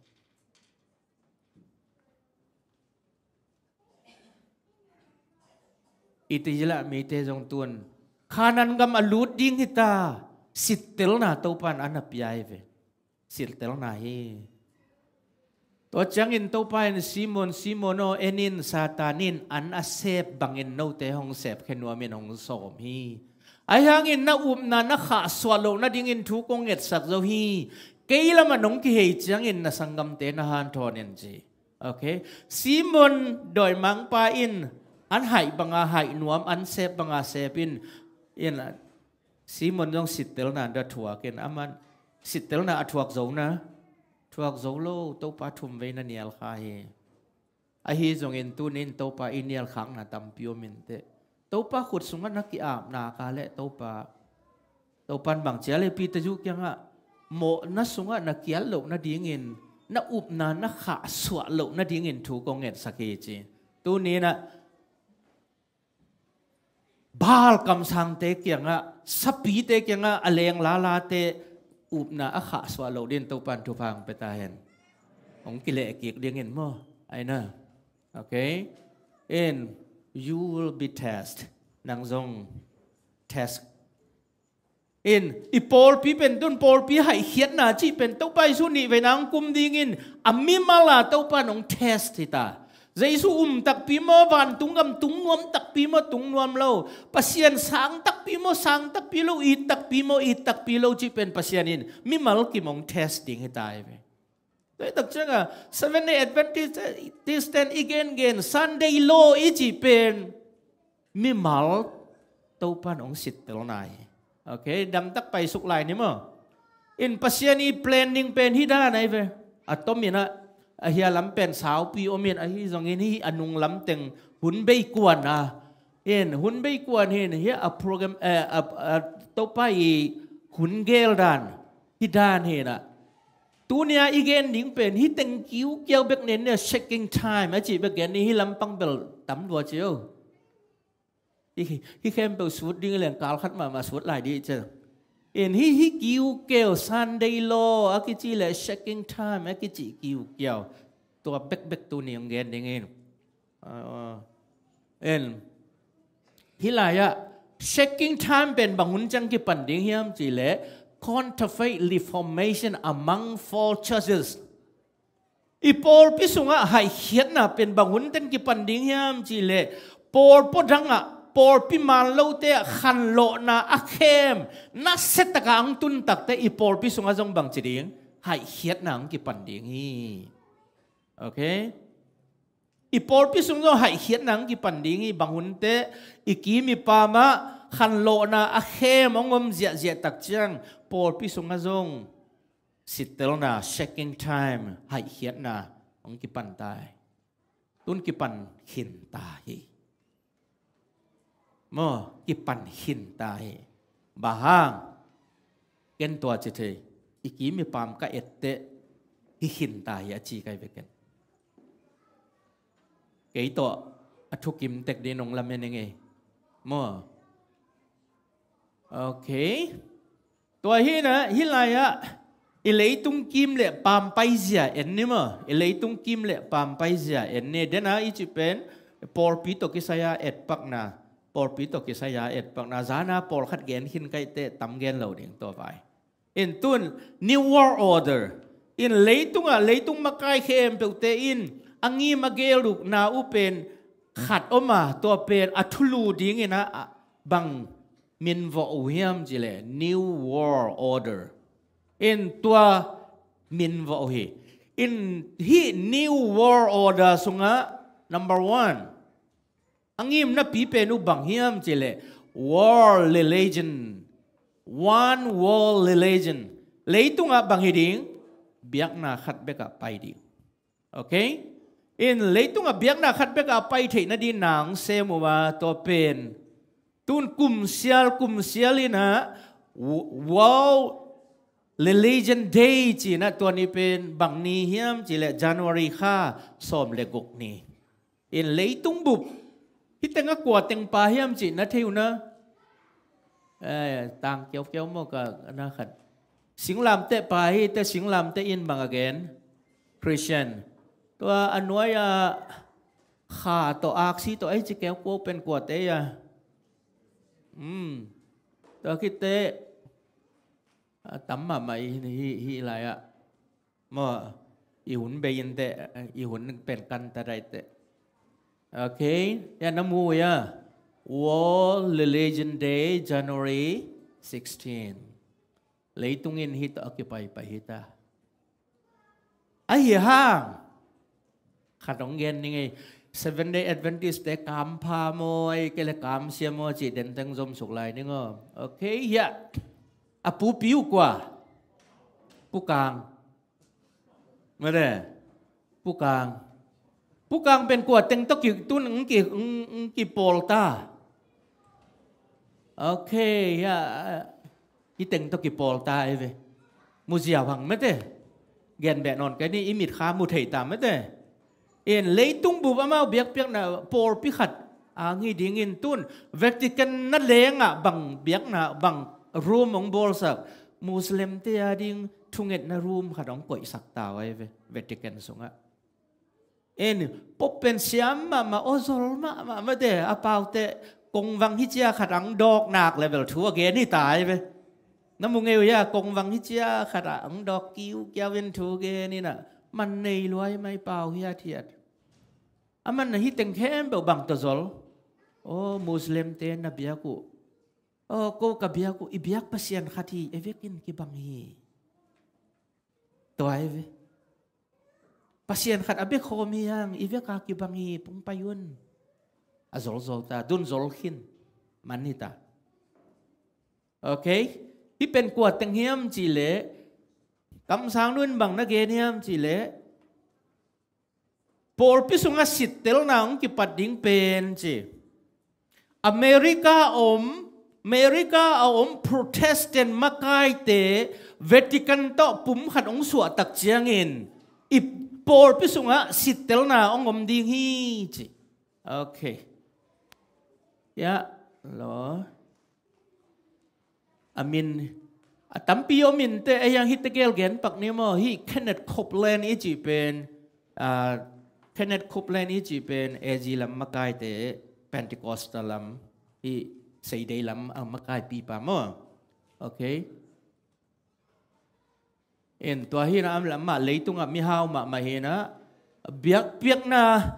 Israel mite zong tun Kanaan gam a lut ding hi ta, sittelna Topan a na pia hi ve. Sittelna hi. Tua ciangin Topa in, Simon, Simon aw, en in, Satan in an a sep bangin note hong sepkhia nuamin hong sawm hi. Ahi hangin na upna na khahsuah loh nadingin thu kong ngetsak zo hi. Kei lamah nong kihei ciangin na sanggamte na hanthawn in ci. Ok. Simon dawimangpa in an haih banga haih nuam, an sep banga sep in, in Simon zong sittelna da thuak in, aman sittelna a thuak zo na, thuak zo lo, Topa thumvei na nial kha hi. Ahi zongin tunin Topa i nial khakna tampi om in teh. Topa khut sungah na ki-apna ka le Topa, Topan bang cia le Peter Jew kiangah mawhna sungah na kiat loh nadingin, na upna na khahsuah loh nadingin thu kong ngetsak hi ci. Tuninah Baal kamsangte kiangah, sapite kiangah a leng lalate upna a khahsuah loh din Topan thupha hong pia ta hen. Hong kileh kik dingin maw? Aina. Ok. In, you will be test. Nang zong test. In, i pawlpi pen tun pawlpi haihkhiatna cih pen Topa Jesu nih veina hong kum dingin a mimal a Topa nong test hi ta. Jesu um takpi maw, vantung gam tung nuam takpi maw, tung nuam lo. Pasian sang takpi maw, sang takpi lo, it takpi maw, it takpi lo cih pen Pasian in mimal kim hong test ding hi ta hi ve. Tua hi tak ciangin Seventh Day Adventist ten i gengen Sunday law i cih pen mimal Topan hong sittelna hi. Ok, damtak paisuk lai ni maw? In Pasian i plan ding pen hi dan ahi ve. A tomin ah, a hia lam pen saupi omin ahi zongin hi a nung lam teng hun bei kuan a. In hun bei kuan hin hi a program, eh, a, a Topa i hun gel dan hi dan hi na. Tunia i gen ding pen hi teng kiukiau bek nen nia, checking time a cih bek gen ni, hi lampang bel tam lua cio. Hi, hi khempeuh sut ding leng kal khat mahmah sut lai dih cia. In hi, hi kiukiau Sunday law a kici le checking time a kici kiukiau. Tua bekbek tuni hong gen ding in. Ah, en. Hi lai-ah checking time pen bang hun ciang kipan ding hiam cih leh counterfeit reformation among false churches. I pawlpi sungah haihkhiatna pen bang hun ten kipan ding hiam cih leh pawlpi dangah, pawlpi man lote ah khanlawhna a khem nasia taka ang tun takte i pawlpi sungah zong bang ci ding, haihkhiatna ang kipan ding hi. Ok. I pawlpi sung zong haihkhiatna ang kipan ding hi. Bang hunte i kim i pamah khanlawhna a khem hong om ziahziah tak ciang pawlpi sungah zong sittelna, checking time, haihkhiatna hong kipan ta hi. Tun kipan khin ta hi. Maw, kipan khin ta hi. Bang hang? Ken tua ci thei. I kim i pam ka etteh hi khin ta hi a ci kai ve ken. Kei tawh a thukim tek ding nong lamen ing ei. Maw. Ok. Tua hi na, hi lai-ah i leitung kim le pam paizia en ni maw? I leitung kim le pam paizia en ni. Dena i ci pen pawlpi tawh kisai-a etpakna, pawlpi tawh kisai-a etpakna. Zana pawlkhat gen khin kaite tam gen lo ding tua vai. In tun New World Order. In leitungah, leitung makai khempeuhte in a ngim a gel uh na uh pen khat om a, tua pen a thulu dingin a, a bang min vawh uh hiam cih leh New World Order. In tua min vawh uh hi. In hih New World Order sungah number one, a ngimna pi pen uh bang hiam cih leh world religion. One world religion. Leitungah bang hi ding? Biakna khat bekah pai ding. Ok? In leitungah biakna khat bekah a pai theih nading na hong sem uh a, tua pen tun kumsial kumsial in a Wo-, World Religion Day ci-in a, tua ni pen bang ni hiam cih leh January kha sawm le guk ni. In leitung bup hi teng a kua teng pa hiam cih na thei uh na? Eh, tang kiaukiau maw ka na khat. Singlamteh pa hi te, singlamteh in bang a gen? Christian. Tua a nuai-a kha tawh aksi tawh ei ci keu kua pen kuate a. Hmm. Tua khit teh a tam mahmah i hi, hi lai-ah. Maw, i hun bei in teh, i hun pen kan ta dai teh. Ok, ya na mu ya. World Religion Day, January sixteen. Leitung in hi ta, a kipaipai hi ta. Ahi hang khat hong gen ning ei. Seventh Day Adventist te kampha maw, ei kei le kamsia maw cih den teng zom suk lai ning aw. Ok, ya. A pupi uh kua? Pu Kang. Mate. Pu Kang. Pu Kang pen kua teng tawh ki, tun ng ki, ng, ng kipawl ta. Ok, ya. Hi teng tawh kipawl ta ei ve. Mu ziau hang mate. Gen beh nawn kei ni, i mit kha mu thei ta mate. In leitung bup amau biakpiakna pawlpi khat ang hi dingin tun Vatican na lengah bang biakna, bang room hong bawlsak? Muslim te a ding thungetna room khat hong koihsak ta uh ai ve, Vatican sungah. In Pope pen siam mahmah, aw zol mahmah mate, a paute kongvang hi cia khat ang dawk nak le bel thu a gen hi ta ai ve. Na mu ngei uh hia, kongvang hi cia khat ah ang dawk kiukiau in thu gen in ah man nei luai mai pau hiathiat. Aman na hih teng khempeuh bang tawh zol? Aw, Muslim te na biak uh. Aw, ko ka biak uh, i biak Pasian khat hi, ei vekin kibang hi. Tua ei ve. Pasian khat a bek khawm hi hang, i vek a kibang hi, pung pai un. A zolzol ta, tun zol khin. Man hi ta. Ok. Hih pen kua teng hiam cih leh, kamsang nu in bang na gen hiam cih leh, pawlpi sungah sittelna hong kipat ding pen ci. America a om, America a om Protestant makaite Vatican tawh pum khat hong suah tak ciangin, i pawlpi sungah sittelna hong om ding hi ci. Ok. Ya, lo. A min, a tampi om in teh, ei ang hih tegel gen pak ni maw, hih Kenneth Copeland i cih pen, ah, Kenneth Copeland i cih pen A Z lam makaite, Pentecostal lam, hih Seidei lam a makaipipa maw. Ok. In tua hi na, amah leitungah mihau mahmah hi na, biakpiakna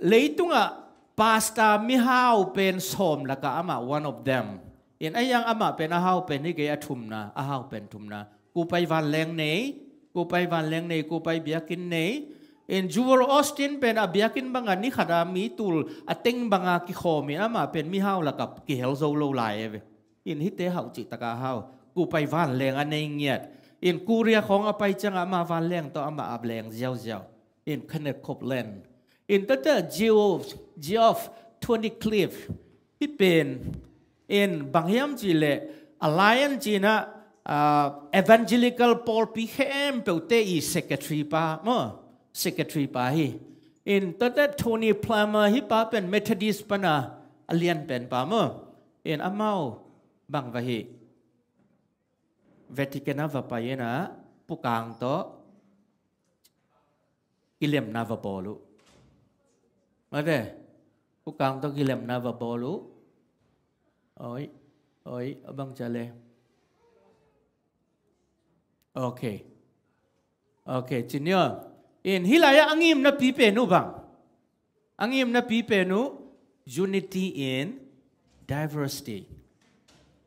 leitungah pastor mihau pen sawm lakah amah one of them. In a yang amah pen a hau pen hi kei, a thumna, a hau pen thumna. Kupai vanleng nei, kupai vanleng nei, kupai biakinn nei. In Joel Osteen pen a biakinn bangah ni khat a mi tul a teng banga kikhawm in amah pen mihau lakah kihel zo lo lai e ve. In hihte hauh cih taka hau. Kupai vanleng a nei ngiat. In Korea khawng a pai ciangah amah vanleng tawh amah a leng ziauziau. In Kenneth Copeland. In tuate Geoff, Geoff Turner Cliff. Hih pen. In bang hiam cih leh Alliance cih na, ah, evangelical pawlpi khempeuhte i secretary pa maw. Secretary pa hi. In tuate Tony Palmer hih pa pen Methodist pana a lian pen pa maw. In amau bang va hi. Vatican ah va pai in ah pukang tawh kilemna va bawl uh. Mate, pukang tawh kilemna va bawl uh. Oi, oi, a bang ca le. Ok. Ok, ci ni aw. In hih lai-ah a ngimna pi pen uh bang. A ngimna pi pen uh, unity in diversity.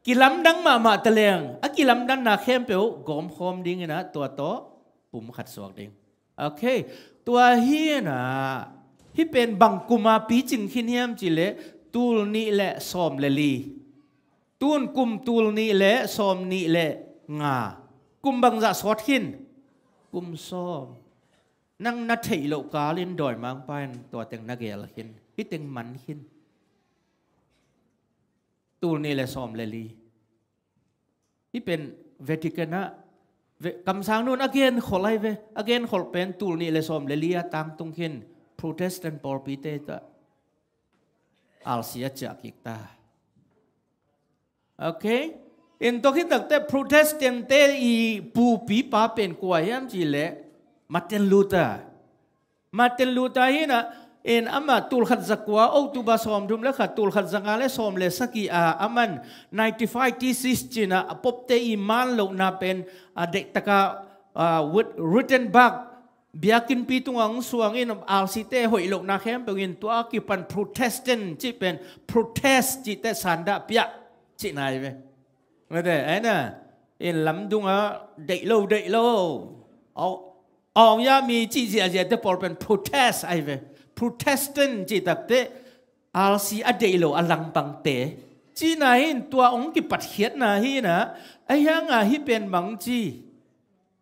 Kilamdang mahmah taleng, a kilamdanna khempeuh gawmkhawm dingin ah tua tawh pum khat suak ding. Ok, tua hi in ah, hih pen bang kuma picing khin hiam cih leh, tul nih le sawm le li. Tun kum tul nih le sawm nih le nga. Kum bangzah sawt khin? Kum sawm. Nang na theih loh kalin dawimangpa in tua teng na geel khin. Hih teng man khin. Tul nih le sawm le li. Hih pen Vatican ah, Ve-, kamsang nun a genkholh ai ve. A genkholh pen tul nih le sawm le li a tangtung khin. Protestant pawlpite ta. R C a ciah kik ta. Ok. In tua khit takte Protestant te i pupipa pen kua hiam cih leh Martin Luther. Martin Luther hi in ah, in amah tul khat za kua, October sawm thum le khat, tul khat za nga le sawm le sagih a, aman ninety-five thesis ci in ah, a popte i man lohna pen a deihtaka, ah, Wit-, Wittenberg biakinnpi tungah hong suang in, R C te hoih lohna khempeuh in tua kipan Protestant cih pen, protest cihte sandah piah cihna ai ve. Mate, ai na, in lamdungah deih lo, deih lo. Au, awng ya mi cih ziahziahte pawl pen protest ai ve. Protestant cih takte, R C a deih lo a langpangte. Cihna hi in tua hong kipatkhiatna hi in ah, a hiang a hih pen bang ci.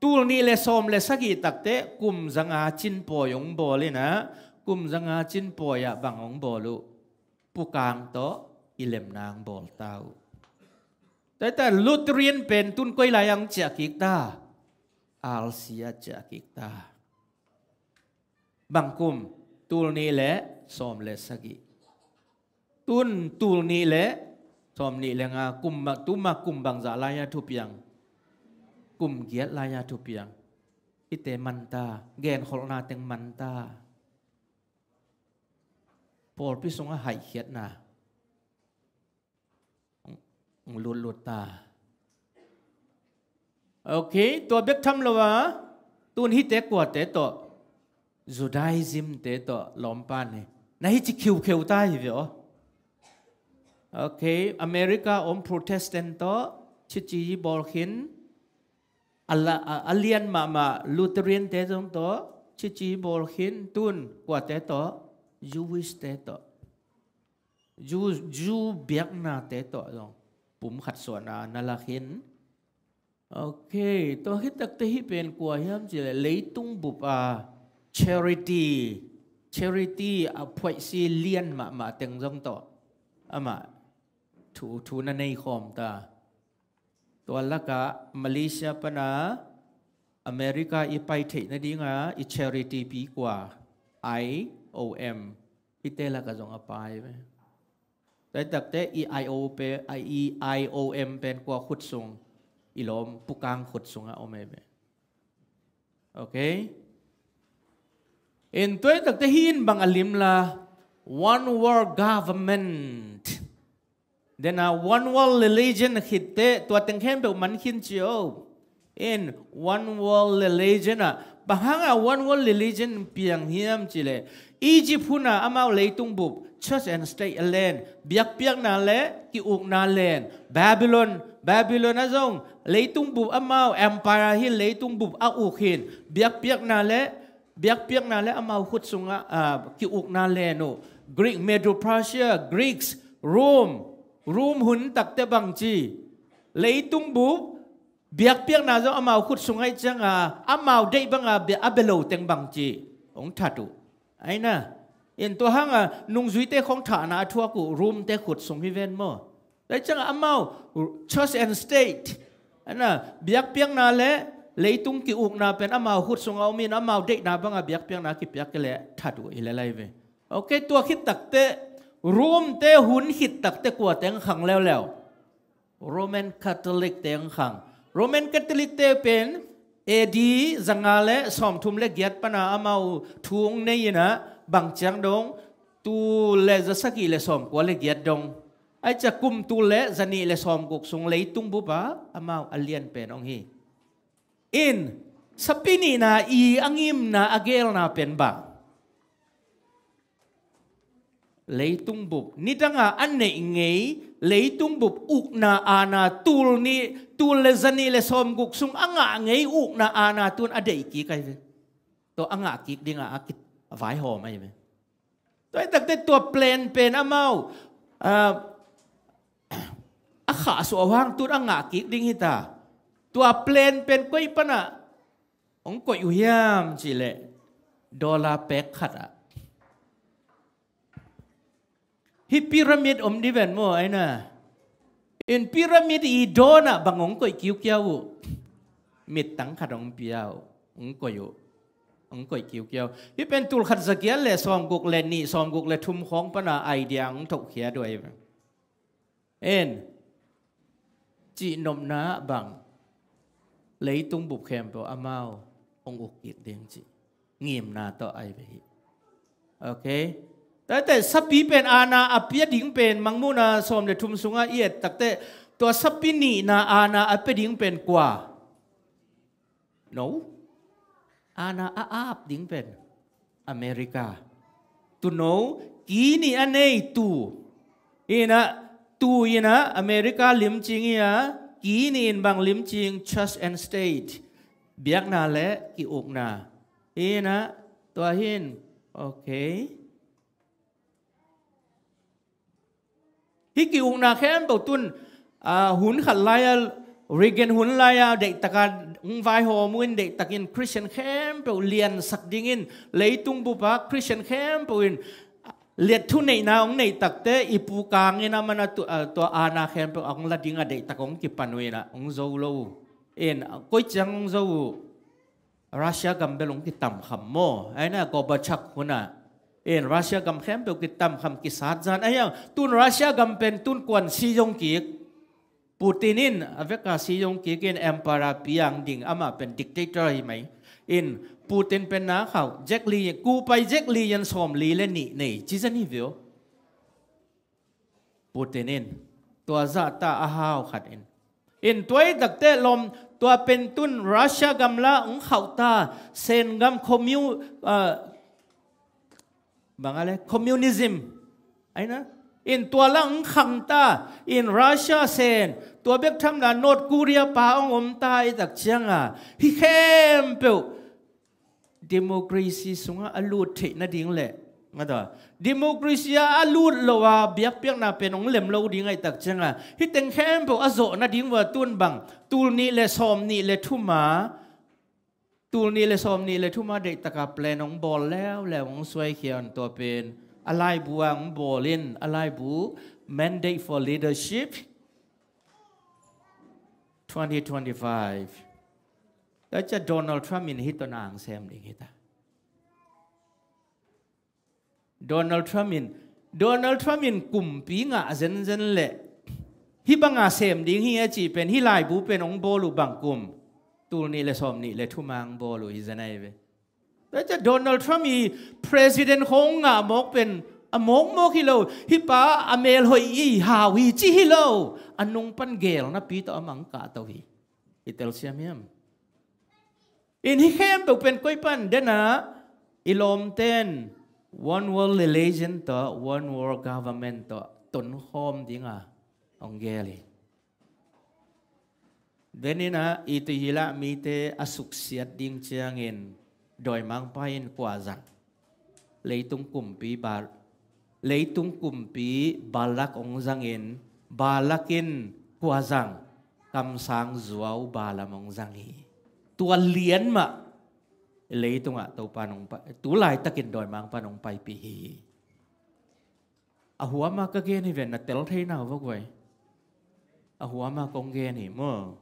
Tul nih le sawm le sagih takte kum za nga cin pawi hong bawl in ah, kum za nga cin pawi ah bang hong bawl uh? Pukang tawh i lemna hong bawl ta uh. Tua hi ta Lutheran pen tun koi lai ah hong ciah kik ta? R C ah ciah kik ta. Bang kum? Tul nih le sawm le sagih. Tun tul nih le sawm nih le nga, kum ma, tuma kum bangzah lai-a thupiang? Kum giat lai-a thupiang. Hihte man ta, genkholhna teng man ta. Pawlpi sungah haihkhiatna hong lutlut ta. Ok, tua bek tham lo a, tun hihte kuate tawh, Judaism te tawh lawmpa ni. Na hi ci khiukheu ta hi ve aw. Ok, America om Protestant tawh cici bawl khin, a la, a, a lian mahmah Lutheran te zong tawh cici bawl khin, tun kuate tawh, Jewish te tawh, Jew, Jew biakna te tawh zong pum khat suahna na la khin. Ok, tua khit takte hih pen kua hiam cih leh leitung bup a charity, charity a phuaihsi lian mahmah teng zong tawh amah thu, thu na nei khawm ta. Tua lakah Malaysia pana America i pai theih nadinga i charity pi kua, I O M, i te lakah zong a pai ve. Tua hi takte i I O pe, a, i I O M pen kua khut sung, i lawm pukang khut sungah om ei ve. Ok. In tua hi takte hi in bang a lim la, one world government. Dena one world religion khitte, tua teng khempeuh man khin ci o. In one world religion ah, bang hanga one world religion piang hiam cih leh, Egypt huna amau leitung bup, church and state a len, biakpiakna le ki-ukna len, Babylon, Babylon a zong leitung bup amau empire hi, leitung bup a uk hin, biakpiakna le, biakpiakna le amau khut sungah, ah, ki-ukna len uh. Greek, Medo-Persia, Greeks, Rome, Rome hun takte bang ci, leitung bup biakpiakna zong amau khut sungah i cianga, amau deih banga bia, a bia lo teng bang ci, hong that uh. Aina, in tua hanga nungzuite khong thahna a thuak uh Rome te khut sung hi ven maw. Tua i cianga amau church and state, aina, biakpiakna le leitung ki-ukna pen amau khut sungah om in, amau deihna banga biakpiakna kipiak kei leh that uh hi le lai ve. Ok, tua khit takte, Rome te hun khit takte kua teng khang leuleu? Roman Catholic te ang khang. Roman Catholic te pen A D zanga le sawmthum le giat pana amau thu hong nei inah, bang ciang dong, tul le zasagih le sawmkua le giat dong, ai cia kum tul le zanih le sawmguk sung leitung bupa amau a lian pen hong hi. In, sapi nihna i a ngimna a gelna pen bang? Leitung bup nidanga a neih ngei, leitung bup ukna aana tul nih, tul le zanih le sawmguk sung a ngah ngei ukna aana tun a deih kik ahi ve. Tua a ngah kik dinga a kit a vaihawm ahi ve. Tua hi takte tua plan pen amau, ah, a khahsuah uh hang tun a ngah kik ding hita. Tua plan pen koi pana hong koih uh hiam cihleh, dollar pek khatah. Hih pyramid om di ven maw, aina. In pyramid i dawnah bang hong koih kiukiau uh? Mittang khat hong pia uh, hong koih uh. Hong koih kiukiau. Hih pen tul khat zagiat le sawmguk le nih, sawmguk le thum khawng pana idea hong thohkhia duai. En, cihnopna ah bang, leitung bup khempeuh amau hong uk kik ding cih ngimna tawh ai ve hi. Ok. Tate sapi pen aana a pia ding pen Mangmuhna sawm le thum sungah i et takte, tua sapi nihna aana a pia ding pen kua? No. Aana a ap ding pen America. Tuuno, ki nih a nei tuu. Inah, tuu inah America limcing hi a, ki nih in bang limcing? Church and state. Biakna le ki-ukna. Inah, tua hin. Ok. Hih ki-ukna khempeuh tun, ah, hun khat lai-a, Reagan hun lai-a, deihtaka hong vaihawm uh in, deihtakin Christian khempeuh liansak dingin, leitung bupa Christian khempeuh in liat thuneihna hong neih takte, i pu kangin a mana tu, ah, tua aana khempeuh a hong la dinga deihtak hong kipan uh inah, hong zo lo uh. In, koi ciang hong zo uh? Russia gam bel hong kitamkham maw. Aina Gorbachev huna. In Russia gam khempeuh kitamkham kisat zan. Ahiang, tun Russia gam pen tun kuan si zong kik. Putin in a veka si zong kik in emperor piang ding, amah pen dictator hi mai. In Putin pen na khau, Jack Li, kupai Jack Li yan sawm li le nih nei. Ci zan hi vio. Putin in tua zahta a hau khat in. In tua i takte lawm, tua pen tun Russia gam la hong khauhta, Sen gam commu-, ah, Bang a le, communism. Aina, in tua lang khang ta, in Russia sen, tua bek tham na North Korea pa ong om ta i tak cianga, hi khempeuh democracy sungah a lut theih nading le, nga ta, democracy a a lut lo a biakpiakna pen ong lem lo ding a i tak cianga, hi teng khempeuh a zawh nading ua tun bang, tul nih le sawm nih le thuma, tul nih le sawm nih le thuma deihtaka plan ong bawl leuleu ong suaikhian tua pen a laibu a ong bawl in a laibu Mandate for Leadership twenty twenty-five. Tua cia Donald Trump in hi tawh na ang sem ding hi ta. Donald Trump in, Donald Trump in kumpi ngah zenzen le hi banga sem ding hi a cih pen hi laibu pen ong bawl uh bang kum, tul nih le sawm nih le thuma ong bawl uh hi zen ahi ve. Tua cia Donald Trump i president khong ngah mawk pen a mawkmawk hi lo, hi pa a mel hoih i hau hi ci hi lo, a nung pan geel napi tawh a mang kah to hi. I telsiam hiam? In hi khempeuh pen koi pan dena i lawmten one world religion tawh one world government tawh tonkhawm dinga ong geel hi. Denina i tuihilah mite a suksiat ding ciangin dawimangpa in kua zang? Leitung kumpi Bal, leitung kumpi Balak ong zangin, Balak in kua zang? Kamsang zuau Balaam ong zang hi. Tua lian mah leitungah Topa nong pa, tu laitakin dawimangpa nong paipih hi. A huama ka gen hi ven, na tel thei nau vok vai. A huama kong gen hi maw.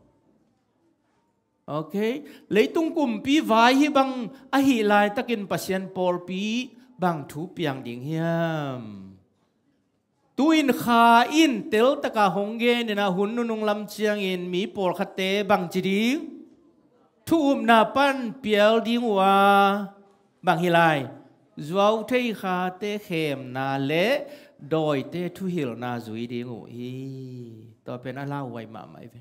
Ok. Leitung kumpi vai hi bang ahi laitakin Pasian pawlpi bang thu piang ding hiam? Tu-in Kha in teltaka hong genin a hun nunung lam ciangin mi pawlkhatte bang ci ding? Thu upna pan pial ding uh a, bang hi lai? Zuauthei khate khemna le dawite thuhilhna zui ding uh hi. Tua pen a lauhuai mahmah hi ve.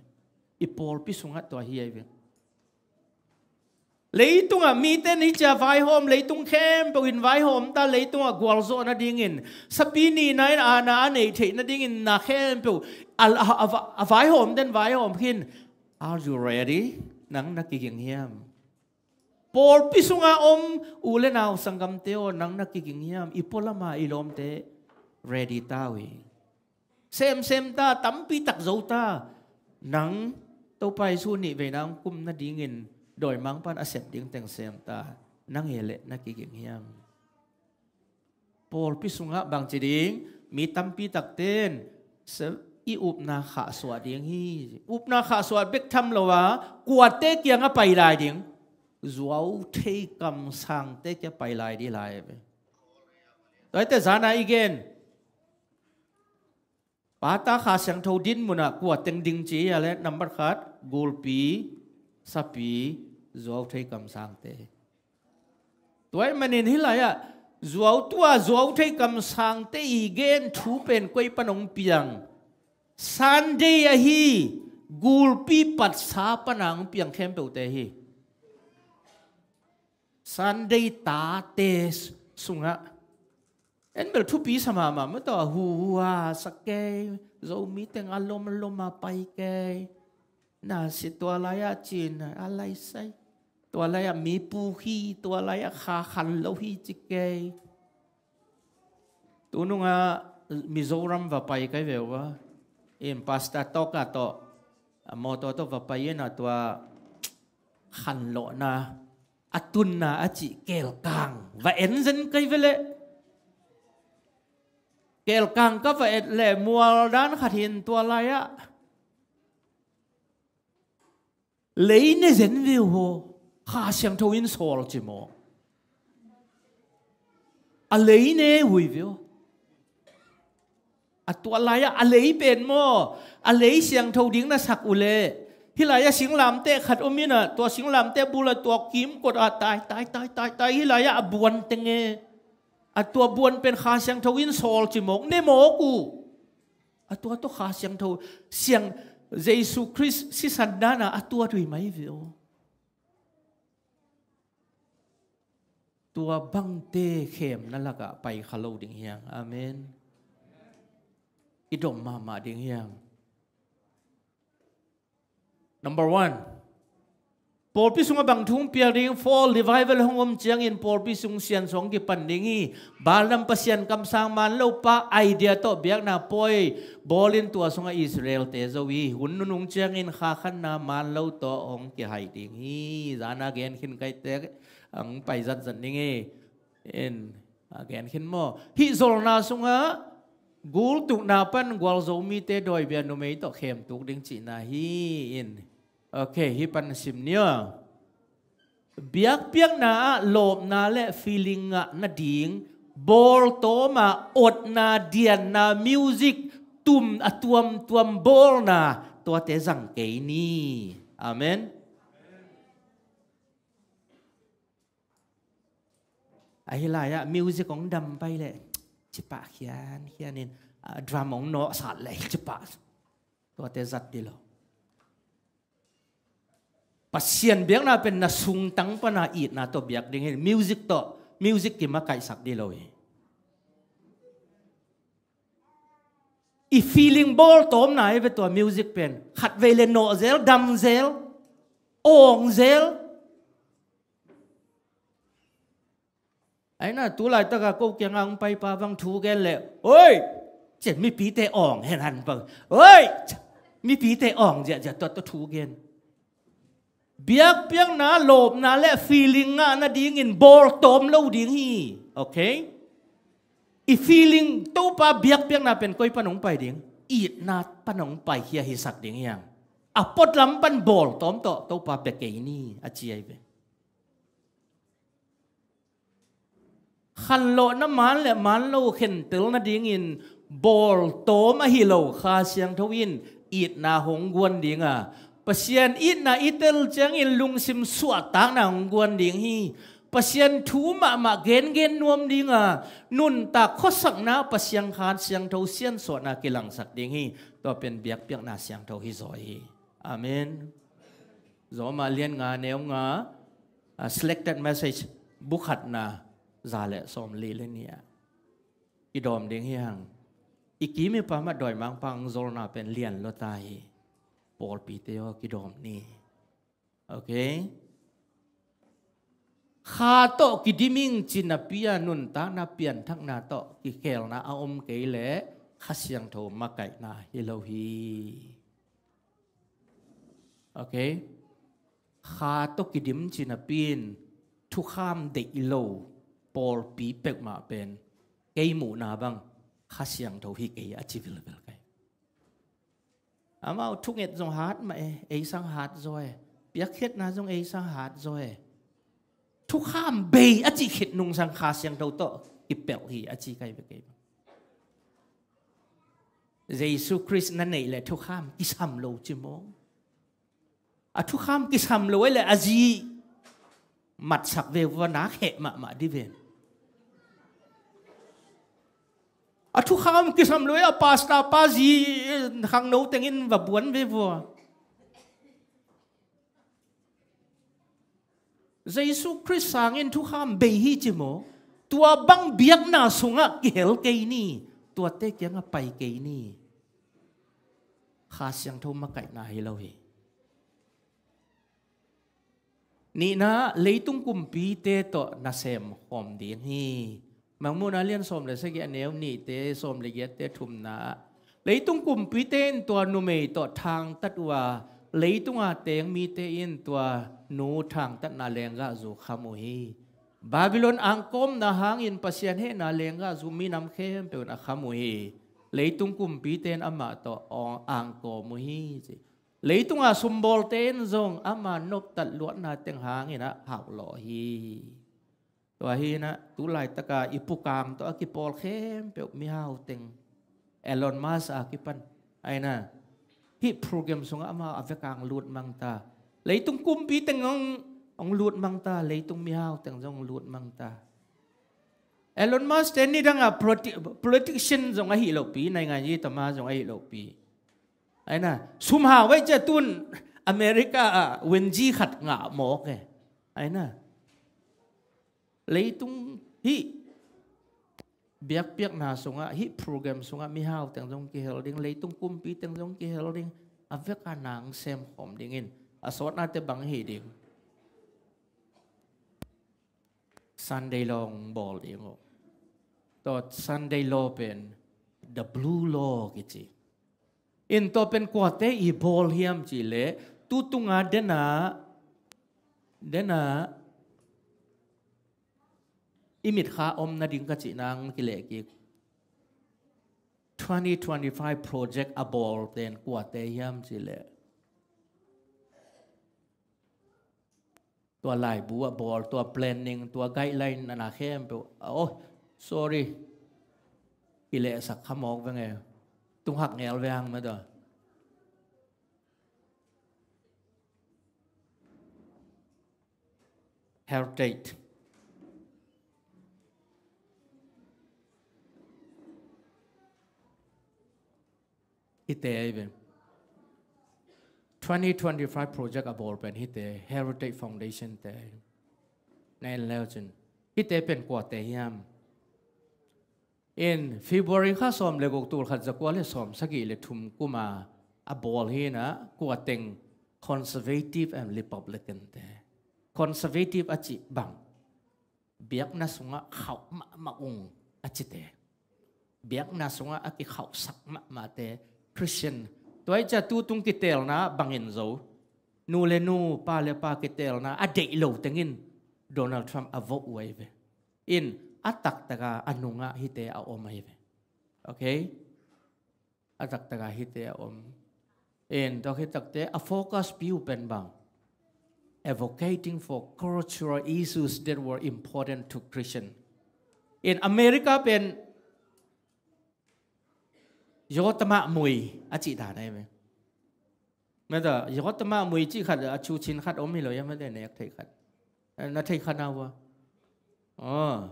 I pawlpi sungah tua hi ahi ve. Leitungah mite ni cia vaihawm, leitung khempeuh in vaihawm ta, leitungah gualzawh nadingin, sapi nihna in aana a neih theih nadingin na khempeuh a, a, a, a vaihawm den vaihawm khin. Are you ready? Nang na kiging hiam? Pawlpi sunga om u le nau sanggamte aw, nang na kiging hiam? I pualama i lawmte ready ta uh hi. Semsem ta, tampi tak zo ta. Nang Topa Jesu nih veina hong kum nadingin dawimangpan a sep ding teng sem ta. Nang hi leh na kiging hiam? Pawlpi sungah bang ci ding? Mi tampi takten i upna khahsuah ding hi. Upna khahsuah bek tham lo a, kuate kiangah pai lai ding? Zuauthei kamsangte kiangah pai lai ding lai ve. Tuate zana i gen. Pata Kha Siangtho din munah kua teng ding ci a le, nambat khat, gulpi, sapi, zuauthei kamsangte. Tua ahih manin hih lai-ah, zuau tua, zuauthei kamsangte i gen thu pen koi pan hong piang? Sunday ahi, gulpi patsa pana hong piang khempeuhte hi. Sunday tate sungah. En bel thupi sa mahmah mah tawh, a hu hu ha sa kei, Zomi teng a lom lom a pai kei. Na si tua lai-ah cin a lai sai. Tua lai-ah mi pu hi, tua lai-ah kha khan lo hi ci kei. Tunungah Mizoram va pai kai ve uh a. In pastor tawk a tawh, a mawtaw tawh va pai in a tua khanlawhna a tunna a cih kelkang va en zen kai ve leh. Kelkang ka va et leh mual dan khat hin tua lai-ah lei ne zen ve uh aw. Kha Siangtho in sawl ci maw? A lei ne uh hi ve aw. A tua lai-ah a lei pen maw, a lei siangtho ding na sak uh leh, hih lai-ah singlamteh khat om in a, tua singlamteh bul a tua kimkot a tai tai tai tai tai, hih lai-ah a buan teng e. A tua buan pen Kha Siangtho in sawl ci mawk, ne mawk uh. A tua tawh Kha Siangtho, Siang, Jesu Khrist sisan dana a tuat uh hi mai ve aw. tua bangte khemna lakah pai kha lo ding hiang. Amen. I dom mahmah ding hiang. Number one, pawlpi sungah bang thu hong pial ding? Fall revival hong om ciangin pawlpi sung siansuah hong kipan ding hi. Balaam Pasian kamsang man lo pa idea tawh biakna pawi bawlin tua sungah Israel-te zo hi. Hun nunung ciangin kha khanna man lo tawh hong kihai ding hi. Zana gen khin kaite ang pai zatzat ding hi. In, a gen khin maw? Hih zolna sungah gultukna pan gualzo mite dawibia numei tawh khemtuk ding cihna hi. In, ok, hih pan sim nia. Biakpiakna ah lawpna le feeling ngah nading bawltawm ah otna, dianna, music tum a tuamtuam bawlna, tuate zang kei ni. Amen. Ahi lai-ah music hong dam pai leh cipah khiankhian in, ah, drum hong nawhsat leh cipah, tuate zat dih lo. Pasian biakna pen na sungtang pana itna tawh biak ding hi. Music tawh, music kimakaihsak dih lo hi. I feeling bawltawmna hi ve tua music pen. Khatvei le nawhzel, damzel, awngzel. Aina, tu laitaka ko kiangah hong paipa bang thu gen leh, oi, cian mipite awng hen han pa. Oi, mipite awng ziahziah tua tua thu gen. Biakpiakna lawpna le feeling ngah nadingin bawltawm lo ding hi. Ok? I feeling Topa biakpiakna pen koi pan hong pai ding? Itna pan hong pai hi a hisak ding hiang. A potlam pan bawltawm tawh Topa pia kei ni a ci ahi ve. Khanlawhna man le man lo khentel nadingin bawltawm ahi lo Kha Siangtho in itna hong guan dinga, Pasian itna i tel ciangin lungsim suahtakna hong guan ding hi. Pasian thu mahmah gengen nuam dinga, nuntak khuasakna Pasian Kha Siangtho siansuahna kilangsak ding hi. Tua pen biakpiakna siangtho hi zaw hi. Amen. Rom a lian nga neu nga, a, selected message, bu khatna, za le sawmli le nih ah kidawm ding hi hang. I kim i pam ah dawimangpa hong zolna pen lian lua ta hi. Pawlpite aw, kidawm ni. Ok? Kha tawh kidim ing ci napi a nuntakna pianthakna tawh kikhelna a om kei leh Kha Siangtho makaihna hi lo hi. Ok? Kha tawh kidim ci napi in thukham deih lo pawlpi peuhmah pen kei muhna bang Kha Siangtho hi kei a ci vilvel kei. Amau thunget zong hat mah e, ei sang hat zaw e, piakkhiatna zong ei sang hat zaw e. Thukham bei a cih khit nungsang Kha Siangtho tawh kipelh hi a ci kai ve kei bang. Jesu Khrist na neih le thukham kisam lo ci maw? A thukham kisam lo ei le a zi matsak ve vua, nak heh mahmah di ven. A thukham kisam lo ei a pasta pa zi khangno tengin va buan ve vua. Jesu Khrist sangin thukham bei hi ci maw? Tua bang biakna sungah kihel kei ni. Tuate kiangah pai kei ni. Kha Siangtho makaihna hi lo hi. Nihna, leitung kumpite tawh nasem khawm ding hi. Mangmuhna lian sawm le sagih a neu nihte, sawm le giatte thumna ah, leitung kumpite in tua numei tawh thangtat uh a, leitunga teng mite in tua nu thangtatna lenggahzu kham uh hi. Babylon angkawmna hangin Pasian hehna lenggahzu minam khempeuh in a kham uh hi. Leitung kumpite in amah tawh angkawm uh hi. Leitunga sumbawlte in zong ama noptat luatna teng hangin a hauhlawh hi. Tua hi inah tu laitaka i pukang tawh a kipawl khempeuh mihau teng, Elon Musk a kipan, aina, hih program sungah amau a vekang lut mangta. Leitung kumpi teng hong, hong lut mangta, leitung mihau teng zong hong lut mangta. Elon Musk te nidanga politi-, politician zong ahi lopi, naingan yi tama zong ahi lopi. Aina, sumhau vai cia tun America a wenji khat ngah mawk e. Aina. Leitung hih biakpiakna sungah, hih program sungah mihau teng zong kihel ding, leitung kumpi teng zong kihel ding, a veka nang sem khawm dingin a sawtnate bang hi ding. Sunday law hong bawl ding uh. Tua Sunday law pen the blue law kici. In tua pen kuate i bawl hiam cih leh, tutunga dena, dena i mitkha om nading ka cih nang kileh kik. Twenty twenty-five project a bawl pen kuate hiam cih leh, tua laibu a bawl, tua planning, tua guideline a na khempeuh. Oh, sorry. Kilehsak kha mawk veng e. Tunghak ngel veng mah tua. Heritage. Hite ahi ve. Twenty twenty-five project a bawl pen hite, Heritage Foundation te. Na en leu cin. Hite pen kuate hiam. In February kha sawm le guk, tul khat za kua le sawm sagih le thum kuma a bawl hi na, kuateng Conservative and Republican te. Conservative a cih bang, biakna sungah khauh mahmah ung a cite. Biakna sungah a kikhauhsak mahmahte, Christian. Tua hi cia tutung kiteelna bangin zo. Nu le nu, pa le pa kiteelna a deih lo tengin Donald Trump a vote uh ahi ve. In a taktaka a nungah hite a om ahi ve. Okay? A taktaka hite a om. In tua khit takte a focus piu pen bang, advocating for cultural issues that were important to Christian. In America pen yawtamah mui a cih dan ahi ve. Meta yawtamah mui cih khat a cu cin khat om hi lo ia, meta nek thei khat. Na thei khat na ua. Oh.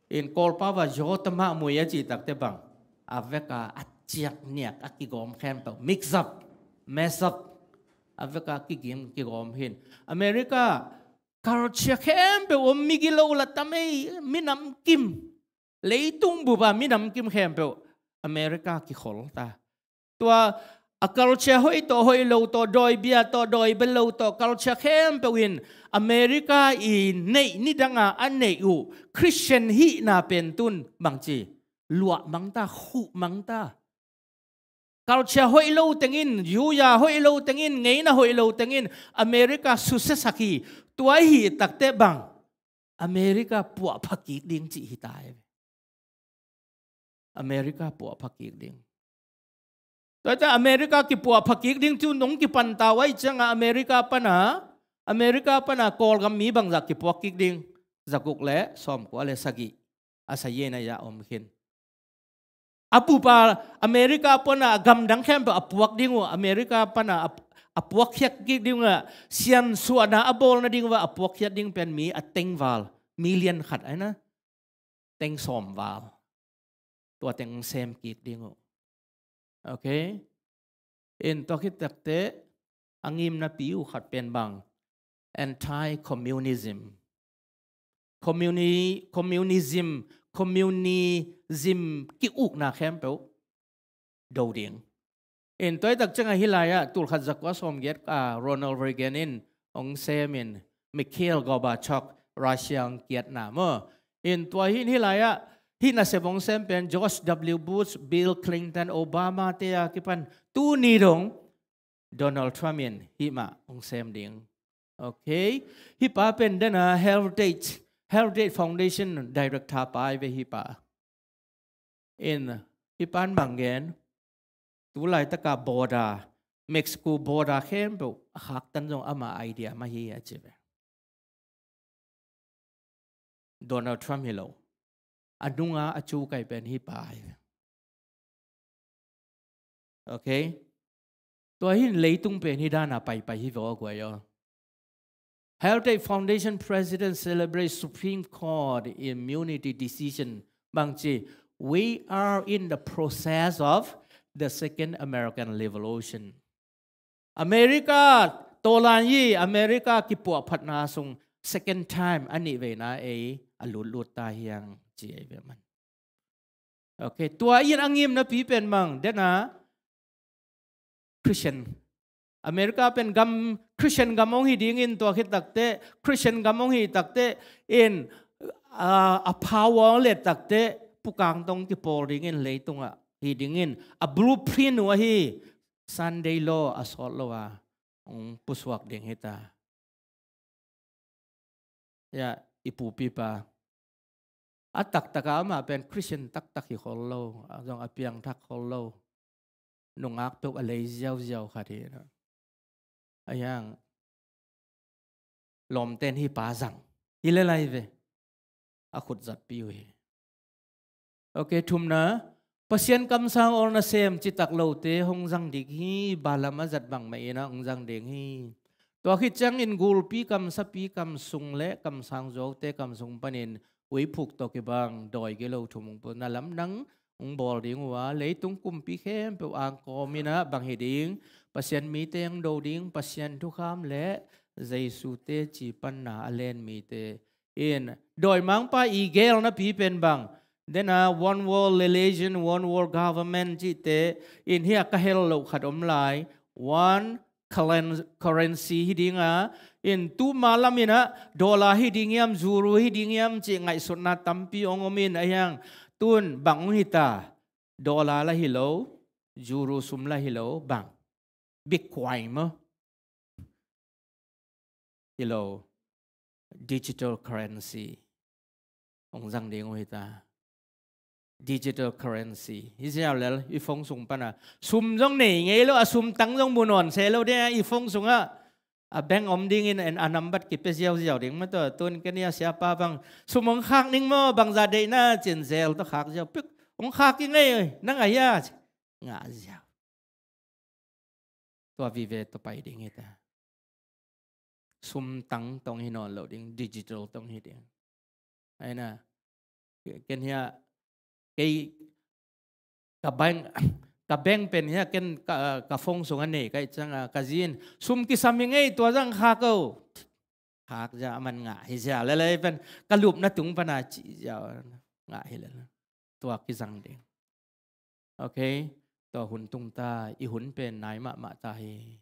In Kawlpau a yawtamah mui a cih takte bang, a veka a ciak niak a kigawm khempeuh, mix up, mess up, a veka kigim kigawm hin. America culture khempeuh om, migilo la tamei, minam kim, leitung bupa minam kim khempeuh America kikhol ta. Tua a culture hoih tawh hoih lo tawh, dawi bia tawh dawi bia lo tawh, culture khempeuh in America i neih nidanga a neih uh Christian hihna pen tun bangci luah mangta, khuh mangta. Culture hoih lo tengin, yuya hoih lo tengin, ngeina hoih lo tengin America susesak hi. Tua hi takte bang, America puahpha kik ding cih hi ta hi. America puahpha kik ding. Tuate America kipuahpha kik ding cu nong kipanta uh ahi cianga America pana, America pana Kawlgam mi bangzah kipuak kik ding. Zaguk le sawmkua le sagih a sayena ya om khin. A bupa America pana a gamdang khempeuh a puak ding uh, America pana a, a puakkhiat kik ding uh, siansuahna a bawl nading uh a puakkhiat ding pen mi a tengval, million khat aina, teng sawmval. Tua teng sem kik ding uh. Okay? In tua khit takte a ngimna pi uh khat pen bang, anti-communism. Communi-, communism, communism ki-ukna khempeuh do ding. In tua hi tak ciangah hih lai-ah tul khat zakua sawmgiat ah Ronald Reagan in hong sem in Mikhail Gorbachev Russia hong kiatna maw. In tua hi in hih lai-ah hih nasep hong sem pen George W Bush, Bill Clinton, Obama te a kipan tuni dong Donald Trump in hih mah hong sem ding. Okay. Hih pa pen dena Heritage, Heritage Foundation Director pa hi ve hih pa. In hih pan bang gen, tu laitaka border, Mexico border khempeuh a khaktan zong ama idea mah hi a ci ve. Donald Trump hi lo. A nunga a cukai pen hih pa hi. Okay. Tua hin leitung pen hih dana paipai hi vaw guai aw. Heritage Foundation President celebrates Supreme Court immunity decision. Bangci, we are in the process of the Second American Revolution. America, tawlan yi America kipuahphatna sung second time a nih veina ei a lutlut ta hiang ci ei ve man. Ok, tua in a ngimna pi pen mang dena Christian, America pen gam Christian gam hong hi dingin tua khit takte Christian gam hong hi takte in a, a power let takte pukang tong kipawl dingin leitungah hi dingin a blueprint uh ahi Sunday law a sawt lo a hong pusuak ding hita. Ya, i pupipa a taktaka amah pen Christian taktak hi khol lo, a zong a piangthak khol lo, nungak peuh a lei ziauziau khat hi. A hiang lawmten hi pa zang hi le lai ve a khut zatpi uh hi. Ok, thumna, Pasian kamsang awlna sem citak lote hong zang dik hi, balam a zat bang mah ina hong zang ding hi. Tua khit ciangin gulpi kam sapi kam sung le kamsang zuaute kam sung panin uiphuk tawh kibang dawi gilo thum hong putna lamdang hong bawl ding uh a, leitung kumpi khempeuh angkawm ina bang hi ding, Pasian mite hong do ding, Pasian thukham le Jesu teci panna a len mite in dawimangpa i gelna pi pen bang dena one world religion, one world government cihte in hi a ka hel loh khat om lai, one curren- currency hi dinga in tuma laminah dollar hi ding hiam, zuru hi ding hiam cih ngaihsutna tampi hong om in a hiang tun bang hong hita, dollar la hi lo, zuru sum la hi lo, bang Bitcoin maw? Hi lo, digital currency hong zang ding uh hita. Digital currency hi ziau lel i phone sung pana sum zong nei ngei lo, a sum tang zong mu nawn se lo ding a, i phone sungah a bank om dingin a nambat kipia ziauziau ding mah tawh. Tun kenia siapa bang sum hong khak ning maw, bangza deihna cin zel tawh khak ziau pik, hong khak i ngei, na ngah hia? Ngah ziau. Tua vive tua pai ding hita. Sum tang tong hi nawn lo ding, digital tong hi ding. Aina ken hia kei ka bank, ka bank pen hia ken ka, ka phone sung a nei kai canga ka zin sum kisam hi ngei, tua zang khak o. Khak zia a man ngah hi zia lelei pen ka lupna tung pana ci zia ngah hi lel. Tua kizang ding. Ok, tua hun tung ta, i hun pen nai mahmah ta hi.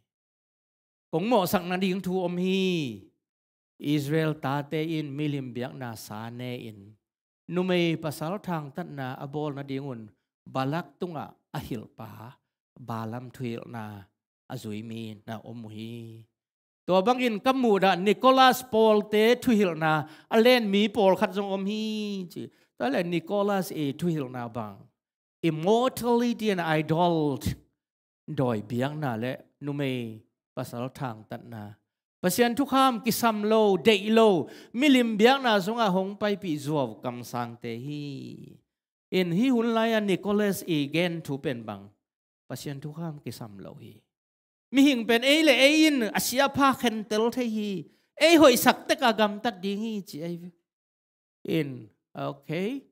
Kong mawhsak nading thu om hi. Israel tate in milim biakna sa ne in numei pasal thangtatna a bawl nadingun Balak tungah a hilhpa Balaam thuhilhna a zui mi na om uh hi. Tua bangin ka muhdah Nicholas pawlte thuhilhna a len mi pawlkhat zong om hi ci. Tua le Nicholas i thuhilhna bang immortality and idol, dawi biakna le numei pasal thangtatna, Pasian thukham kisam lo, deih lo, milim biakna sungah hong paipih zuau kamsangte hi. In hi hun lai-a Nicholas i gen thu pen bang Pasian thukham kisam lo hi. Mihing pen ei le ei in a siapha khentel thei hi. Ei hoihsak tek a gamtat ding hi ci ei ve. In, ok.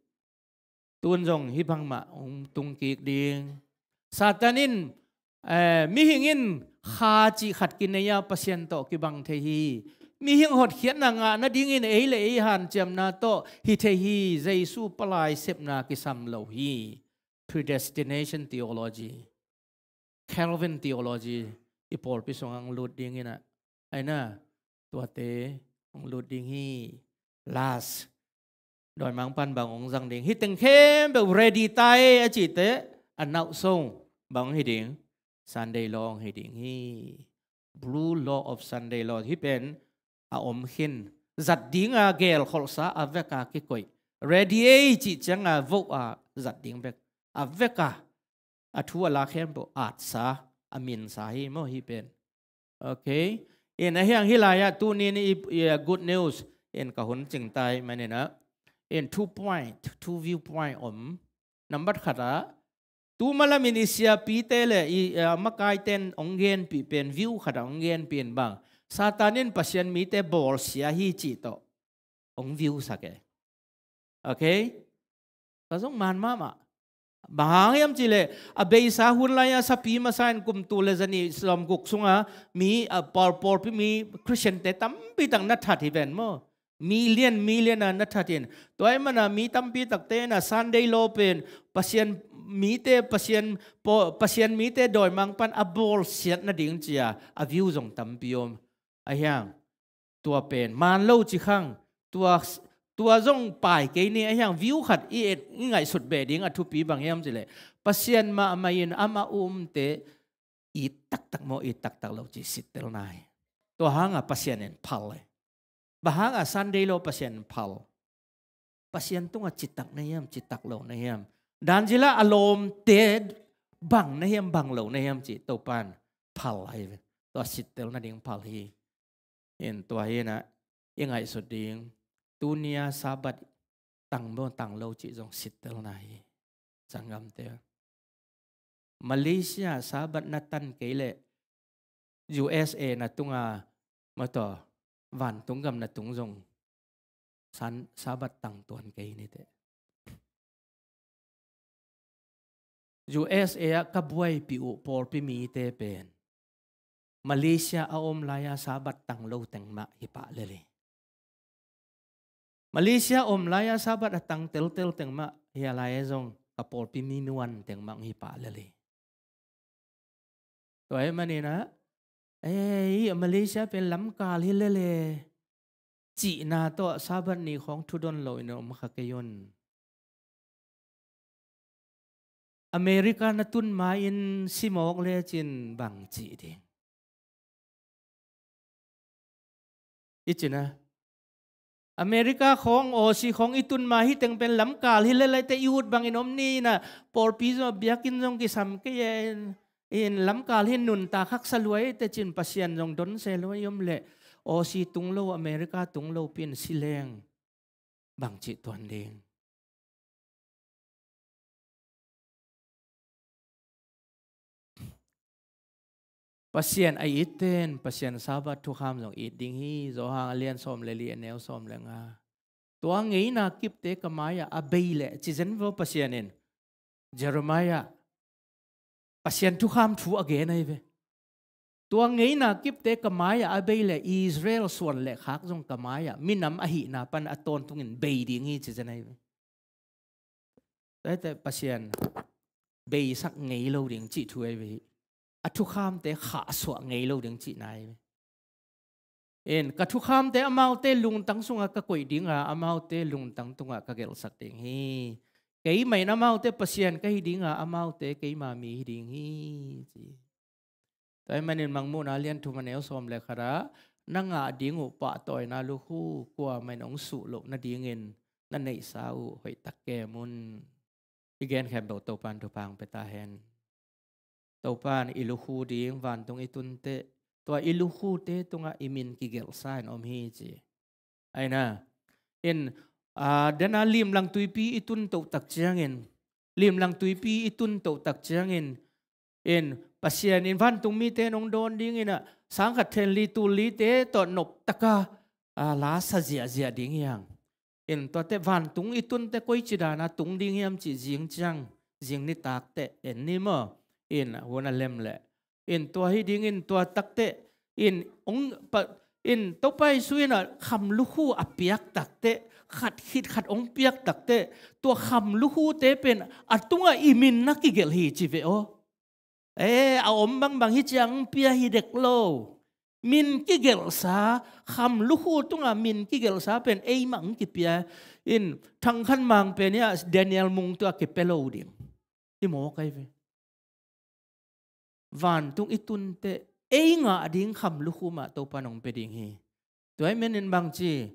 Tun zong hi bangmah hong tung kik ding. Satan in, eh, mihing in kha cih khat kinei a Pasian tawh kibang thei hi. Mihing hotkhiatna ngah nadingin ei le ei hanciamna tawh hi thei hi. Jesu palai sepna kisam lo hi. Predestination theology, Calvin theology i pawlpi sungah hong lut dingin ah, aina tuate hong lut ding hi. Last, dawimangpan bang hong zang ding hi, teng khempeuh ready tai a cihte a nauhsong bang hong hi ding? Sunday law hong hi ding hi. Blue law of Sunday law hi pen a om khin, zat dinga gelkholhsa a veka kikoih, ready ei cih cianga voh a zat ding bek a veka a thu a la khempeuh atsa a minsa hi maw hi pen. Ok. In a hiang hi lai-ah tuni ni i, i, good news in ka hun cingtai maninah in two point, two viewpoint om. Nambat khatah tuma lamin i siapite le i, a, makaiten hong genpih pen view khatah hong genpih in bang Satan in Pasian mite bawlsia hi cih tawh hong view sak e. Ok. Ka zong man mahmah. Bang hang hiam cih leh a beisa hun lai-a sapi masa in kum tul le zanih sawmguk sunga mi, a, pawl, pawlpi mi Khristiante tampi tak na that hi ven maw. Million, million a na that in. Tua ahih manin mi tampi takte in a Sunday law pen Pasian mite, Pasian, paw-, Pasian mite dawimangpa'n a bawlsiat nading ci-a a view zong tampi om. Ahi hang tua pen man lo ci khang, tua, tua zong pai kei ni, ahi hang view khat i et, i ngaihsut beh ding a thupi bang hiam cih leh Pasian mahmah in amah umte it taktak maw, it taktak lo cih sittelna hi. Tua hanga Pasian in phal hi. Bang hanga Sunday law Pasian in phal? Pasian tungah citak na hiam, citak lo na hiam? Dan zila a lawmte bang na hiam, bang lo na hiam cih Topa'n phal ahi ve. Tua sittel nading phal hi. In tua hi-in ah i ngaihsut ding, tuni-a Sabbath tang maw, tang lo cih zong sittelna hi. Sanggamte, Malaysia Sabbath na tan kei leh U S A na tunga, maw, tua vantung gam na tung zong San-, Sabbath tang tuan kei ni teh. U S A ah ka buaipih uh pawlpi mite pen Malaysia a om lai-a Sabbath tang lo teng mah hi pah lel hi. Malaysia om lai-a Sabbath a tang teltel teng mah hi a, lai-a zong ka pawlpi mi muan teng mah hi pah lel hi. Tua ahih manin ah, "Ei, Malaysia pen lamkal hi lel e," cihna tawh Sabbath ni khawng thudon lo in om kha kei un. America na tun ma-in si mawk lecin bang cih ding? I cih na, America khawng, Aussie khawng i tun ma, hih teng pen lamkal hi lel e teh, i ut bangin om ni in ah, pawlpi zong, biakinn zong kisam kei e, in lamkal hi nuntak haksa lua e teh cin Pasian zong don se lo i om leh, Aussie tung lo, America tung lo pi-in si leng bang cih tuan ding? Pasian a itte in Pasian Sabbath thukham zong it ding hi. Johan a lian sawm le li, a neu sawm le nga. "Tua ngeina kipte ka mai-ah a bei leh," ci zen vo Pasian in. Jeremiah, Pasian thukham thu a gen ahi ve. "Tua ngeina kipte ka mai-ah a bei leh, Israel suan le khak zong ka mai-ah, minam ahihna pan a tawntungin bei ding hi," ci zen ahi ve. Tua hi teh Pasian beisak ngei lo ding cih thu ahi ve hi. A thukhamte khahsuah ngei lo ding cihna ahi ve. In, "Ka thukhamte amaute lungtang sungah ka koih ding a, amaute lungtang tungah ka gelhsak ding hi. Keimah in amaute Pasian ka hi ding a, amaute keima mi hi ding hi," ci. Tua ahih manin Mangmuhna lian thum, a neu sawm le khat ah, "Na ngah ding uh pahtawina lukhu kuamah in hong suh loh nadingin na neihsa uh hoihtak kem un." I gen khempeuh Topa'n thupha hong pia ta hen. Topa'n i lukhu ding, vantung i tun teh, tua i lukhute tungah i min kigelhsa in om hi ci. Ahi na, in, aa, dena limlang tuipi i tun toh tak ciangin, limlang tuipi i tun toh tak ciangin, in, Pasian in vantung mite in hong dawn dingin ah, sang khat then li tul lite tawh noptaka, aa, la sa ziahziah ding hi hang. In, tuate vantung i tun teh koici dana tung ding hiam cih zing ciang, zing nitak teh en ni maw. In, hun a lem leh. In, tua hi dingin tua tak teh, in, hong pa, in, Topa Jesu in ah kham lukhu a piak tak teh, khat khit khat hong piak tak teh, tua kham lukhute pen a tungah i min na kigelh hi ci ve aw. Eh, a om bangbang hi ciang pia hi dek lo. Min kigelhsa, kham lukhu tungah min kigelhsa pen eimah hong kipia. In, Thang Khan Mang pen hiah Daniel Mung tungah kipia lo ding. I mawk ahi ve. Vantung i tun teh, ei ngah ding kham lukhu mah Topa'n hong pia ding hi. Tua ahih manin bangci,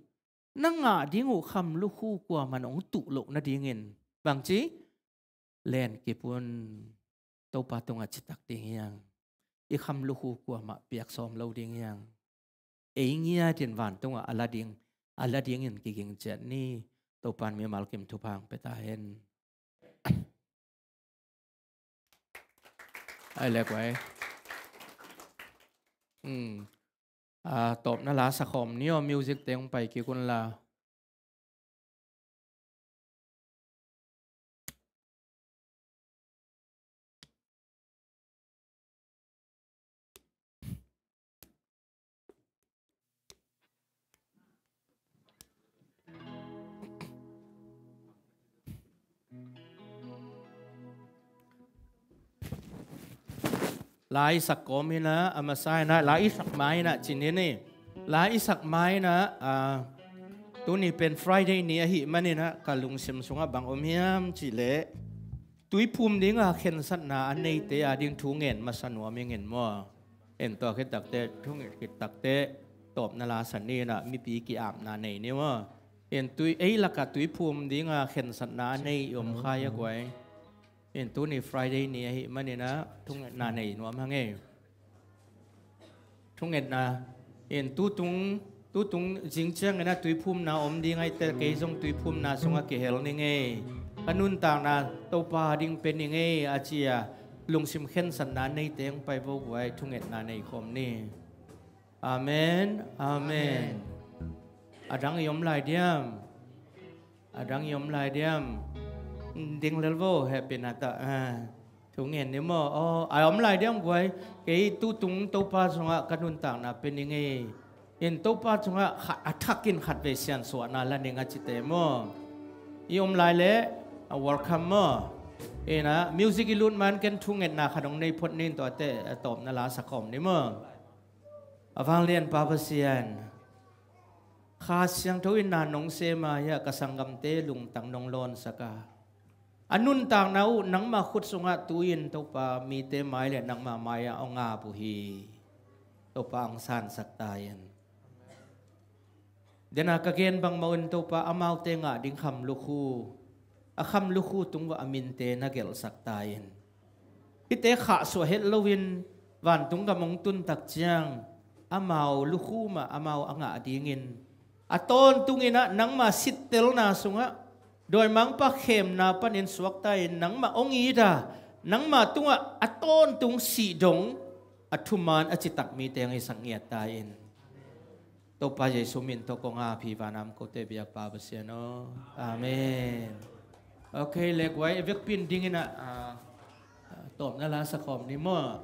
na ngah ding uh kham lukhu kuamah in hong tuh loh nadingin, bangci, len kip un. Topa tungah citak ding hi hang. I kham lukhu kuamah piak sawm lo ding hi hang. Ei ngiatin vantungah a la ding, a la dingin kiging ciat ni. Topa'n mimal kim thupha hong pia ta hen. Ai lek vai. Hmm. A, tawpna la sa khawm ni aw, music te hong pai kik un la. la i sak kawm hi-in ah, a masa in ah la i sak ma-in ah ci ni. La i sak ma-in ah, ah, tuni pen Friday ni ahih manin ah ka lungsim sungah bang om hiam cih leh, tuiphum dinga khensatna a neite ading thu ngen masa nuam ing in maw. En, tua khit takteh, thunget khit takteh, tawpna la sa ni-in ah mipi ki-apna nei ni maw. En, tui, ei lakah tuiphum dinga khensatna a nei i om kha hi a guai. En, tuni Friday ni ahih manin ah thungetna nei nuam hang ei. Thungetna. En, tutung, tutung zing ciangin ah tuiphumna om ding ahih teh kei zong tuiphumna sungah kihel ning ei. Ka nuntakna Topa ading pia ning ei a ci-a lungsim khensatna neite hong pai vo guai, thungetna nei khawm ni. Amen. Amen. A dang i om lai diam? A dang i om lai diam? Ding lel vo, hehpihna tawh. Ah, thu ngen ni maw. Aw, a om lai diam guai? Kei tutung Topa sungah ka nuntakna pia ning ei. En, Topa sungah khat, a thakin khatvei siansuahna la ning a cite maw. I om lai leh, a welcome maw. En ah, music i lut man ken thungetna khat hong nei phot ning, tuate, a tawpna la sa khawm ni maw. A vanglian Pa Pasian, Kha Siangtho in na nong sem a, hiah ka sanggamte lungtang nong lawnsak a, a nuntakna uh nangmah khut sungah tu-in Topa mite mai le nangmah mai-ah hong ap uh hi. Topa hong sansak ta in. Dena ka gen bangmah un Topa amaute ngah ding kham lukhu, a kham lukhu tung uah a minte na gelhsak ta in. Hihte khahsuah het loin vantung gam hong tun tak ciang amau lukhu mah amau a ngah dingin a tawntung in ah nangmah sittelna sungah dawimangpa khemna panin suakta in nangmah hong it a, nangmah tungah a tawntung sih dong a thuman a citak mite hong hisak ngiat ta in. Topa Jesu min tawh kong ap hi, vanam kote biakpa Pasian aw. Amen. Ok, le guai, a vekpi in dingin ah, ah, ah, tawpna la sa khawm ni maw.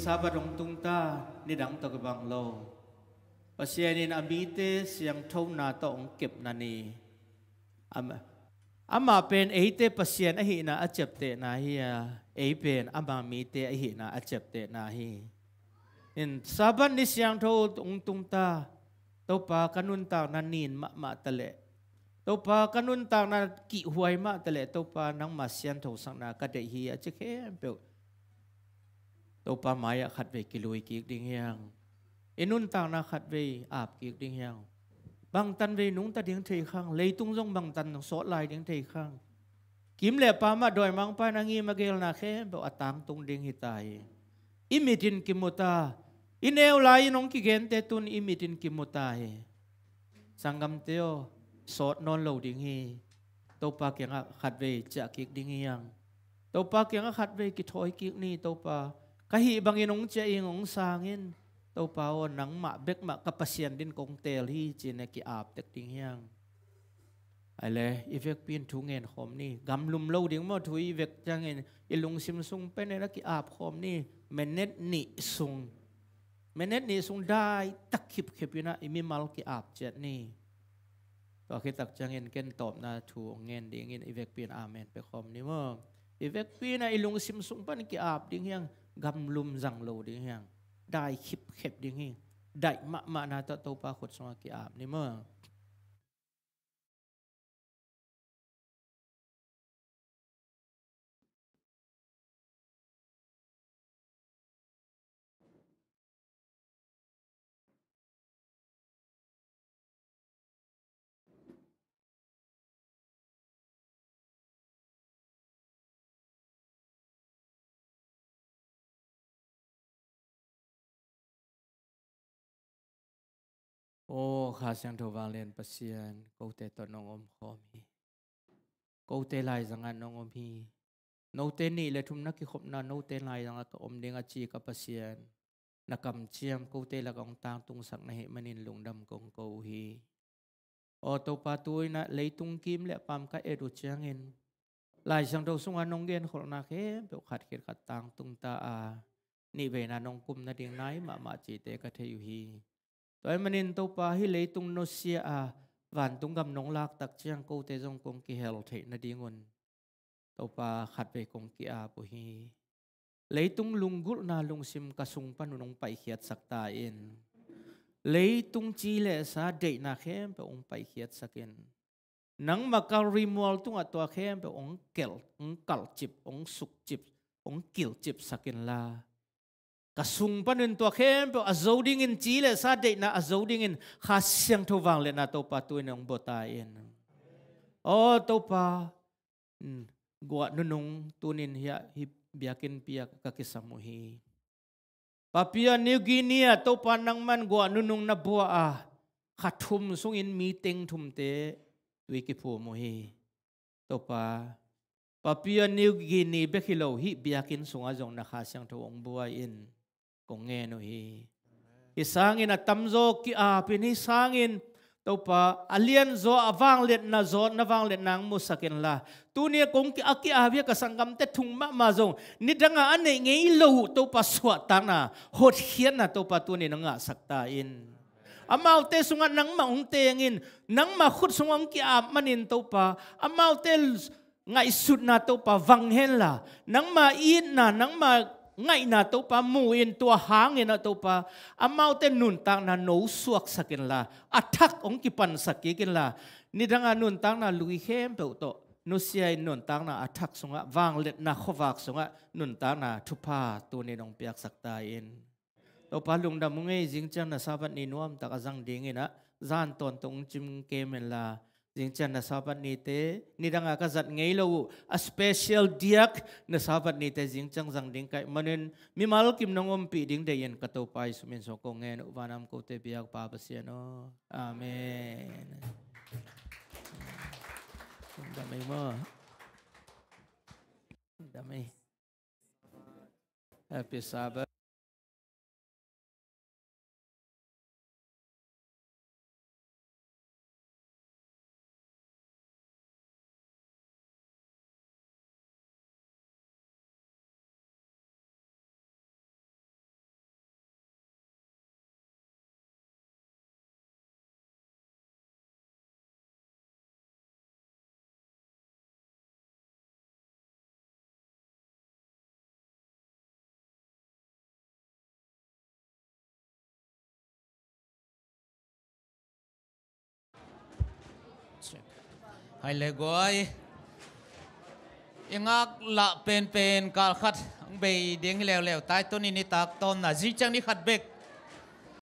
Sabbath hong tung ta, nidang tawh kibang lo. Pasian in a mite siangthona tawh hong kepna ni. Ama, amah pen eite Pasian ahihna a ciaptehna hi a, ei pen ama mite ahihna a ciaptehna hi. In Sabbath ni siangtho hong tung ta, Topa ka nuntakna nin mahmah ta leh, Topa ka nuntakna kihhuai mah ta leh, Topa nangma sianthosakna ka deih hi a ci khempeuh Topa mai-ah khatvei kilui kik ding hiang. I nuntakna khatvei ap kik ding hiang. Bangtan vei nungta ding thei khang, leitung zong bangtan sawt lai ding thei khang. Kim le pamah dawimangpa in a ngim a gelna khempeuh a tangtung ding hi ta hi. I mit in kimu ta, i neu lai-in hong kigente tun i mit in kimu ta hi. Sanggamte aw, sawt nawn lo ding hi. Topa kiangah khatvei ciah kik ding hiang. Topa kiangah khatvei kithawi kik ni. Topa, ka hih bangin hong ciah ing, hong sang in. Topa aw, nangmah bek mah ka Pasian din kong teel hi, ci-in a ki-ap tek ding hiang. Ai le, i vekpi in thu ngen khawm ni. Gamlum lo ding maw, thu i vek ciangin i lungsim sung pen in a ki-ap khawm ni. Minute nih sung, minute nih sung dai tak khipkhip in a i mimal ki-ap ciat ni. Tua khit tak ciangin ken tawpna thu hong ngen dingin i vekpi in amen pia khawm ni maw. I vekpi in a i lungsim sung pan ki-ap ding hiang, gamlum zang lo ding hiang. Dai khipkhip ding hi. Daih mahmahna tawh Topa khut sungah ki-ap ni maw. Aw Kha Siangtho vanglian Pasian, kote tawh nong om khawm hi. Kote laizangah nong om hi. Note nih le thum na kikhopna note laizangah ka om ding a ci ka Pasian, na kamciam kote lakah hong tangtungsak na hih manin lungdam kong ko uh hi. Aw Topa, tu-in ah leitung kim le pam ka et uh ciangin, Lai Siangtho sungah nong genkholhna khempeuh khat khit khat tangtung ta a, nihveina nong kum nading nai mahmah cihte ka thei uh hi. Tua ahih manin Topa, hih leitung nusia a, vantung gam nong lak tak ciang kote zong kong kihel theih nadingun Topa, khatvei kong ki-ap uh hi. Leitung lunggulhna lungsim ka sung pan un hong paikhiatsak ta in. Leitung ci le sa deihna khempeuh hong paikhiatsak in. Nangma Kalvari mual tungah tua khempeuh hong kel, hong kalhcip, hong sukcip, hong kilhcipsak inla, ka sung pan un tua khempeuh a zo dingin, ci le sa deihna a zo dingin Kha Siangtho vangliatna Topa tu-in hong bua ta in. Aw Topa, mm, guah nunung tunin hiah hih biakinnpi ah ka kisam uh hi. Papua New Guinea ah Topa nangman guah nunung na bua a, kha thum sungin mi teng thumte tui kiphum uh hi. Topa, Papua New Guinea bek hi lo, hih biakinn sungah zong na Kha Siangtho hong buai in kong ngen uh hi. Hih sangin a tamzaw ki-ap in, hih sangin Topa, a lianzaw a vangliatna, zawtna vangliatna hong musak inla, tuni a kong ki-, a ki-ap hi a ka sanggamte thum mahmah zong nidangah a neih ngei lo uh Topa, suahtakna, hotkhiatna Topa tuni na ngahsak ta in. Amaute sungah nangmah hong teng in, nangmah khut sungah hong ki-ap manin Topa, amaute ngaihsutna Topa vang henla, nangma itna, nangma ngaihna Topa mu in, tua hangin ah Topa, amaute nuntakna no suaksak inla, a thak hong kipansak kik inla, nidangah nuntakna lui khempeuh tawh nusia in, nuntakna a thak sungah, vangliatna khuavak sungah nuntakna thupha tuni in hong piaksak ta in. Topa, lungdam ung ei, zingciang na Sabbath ni nuamtak a zang dingin ah, zan tawntung cim kei menla, zingciang na Sabbath nite, nidangah ka zat ngei lo uh a special diak na Sabbath nite zingciang zang ding ka hih manin, mimal kim nong ompih ding deihin ka Topa Jesu min suang kong ngen uh, vanam kote biak Pa Pasian aw. Amen. Lungdam ei maw. Lungdam ei. Happy Sabbath. Hai le guai. I ngak lah penpen kal khat ang bei ding hi leuleu tai. Tuni nitak tawmna zing ciang ni khat bek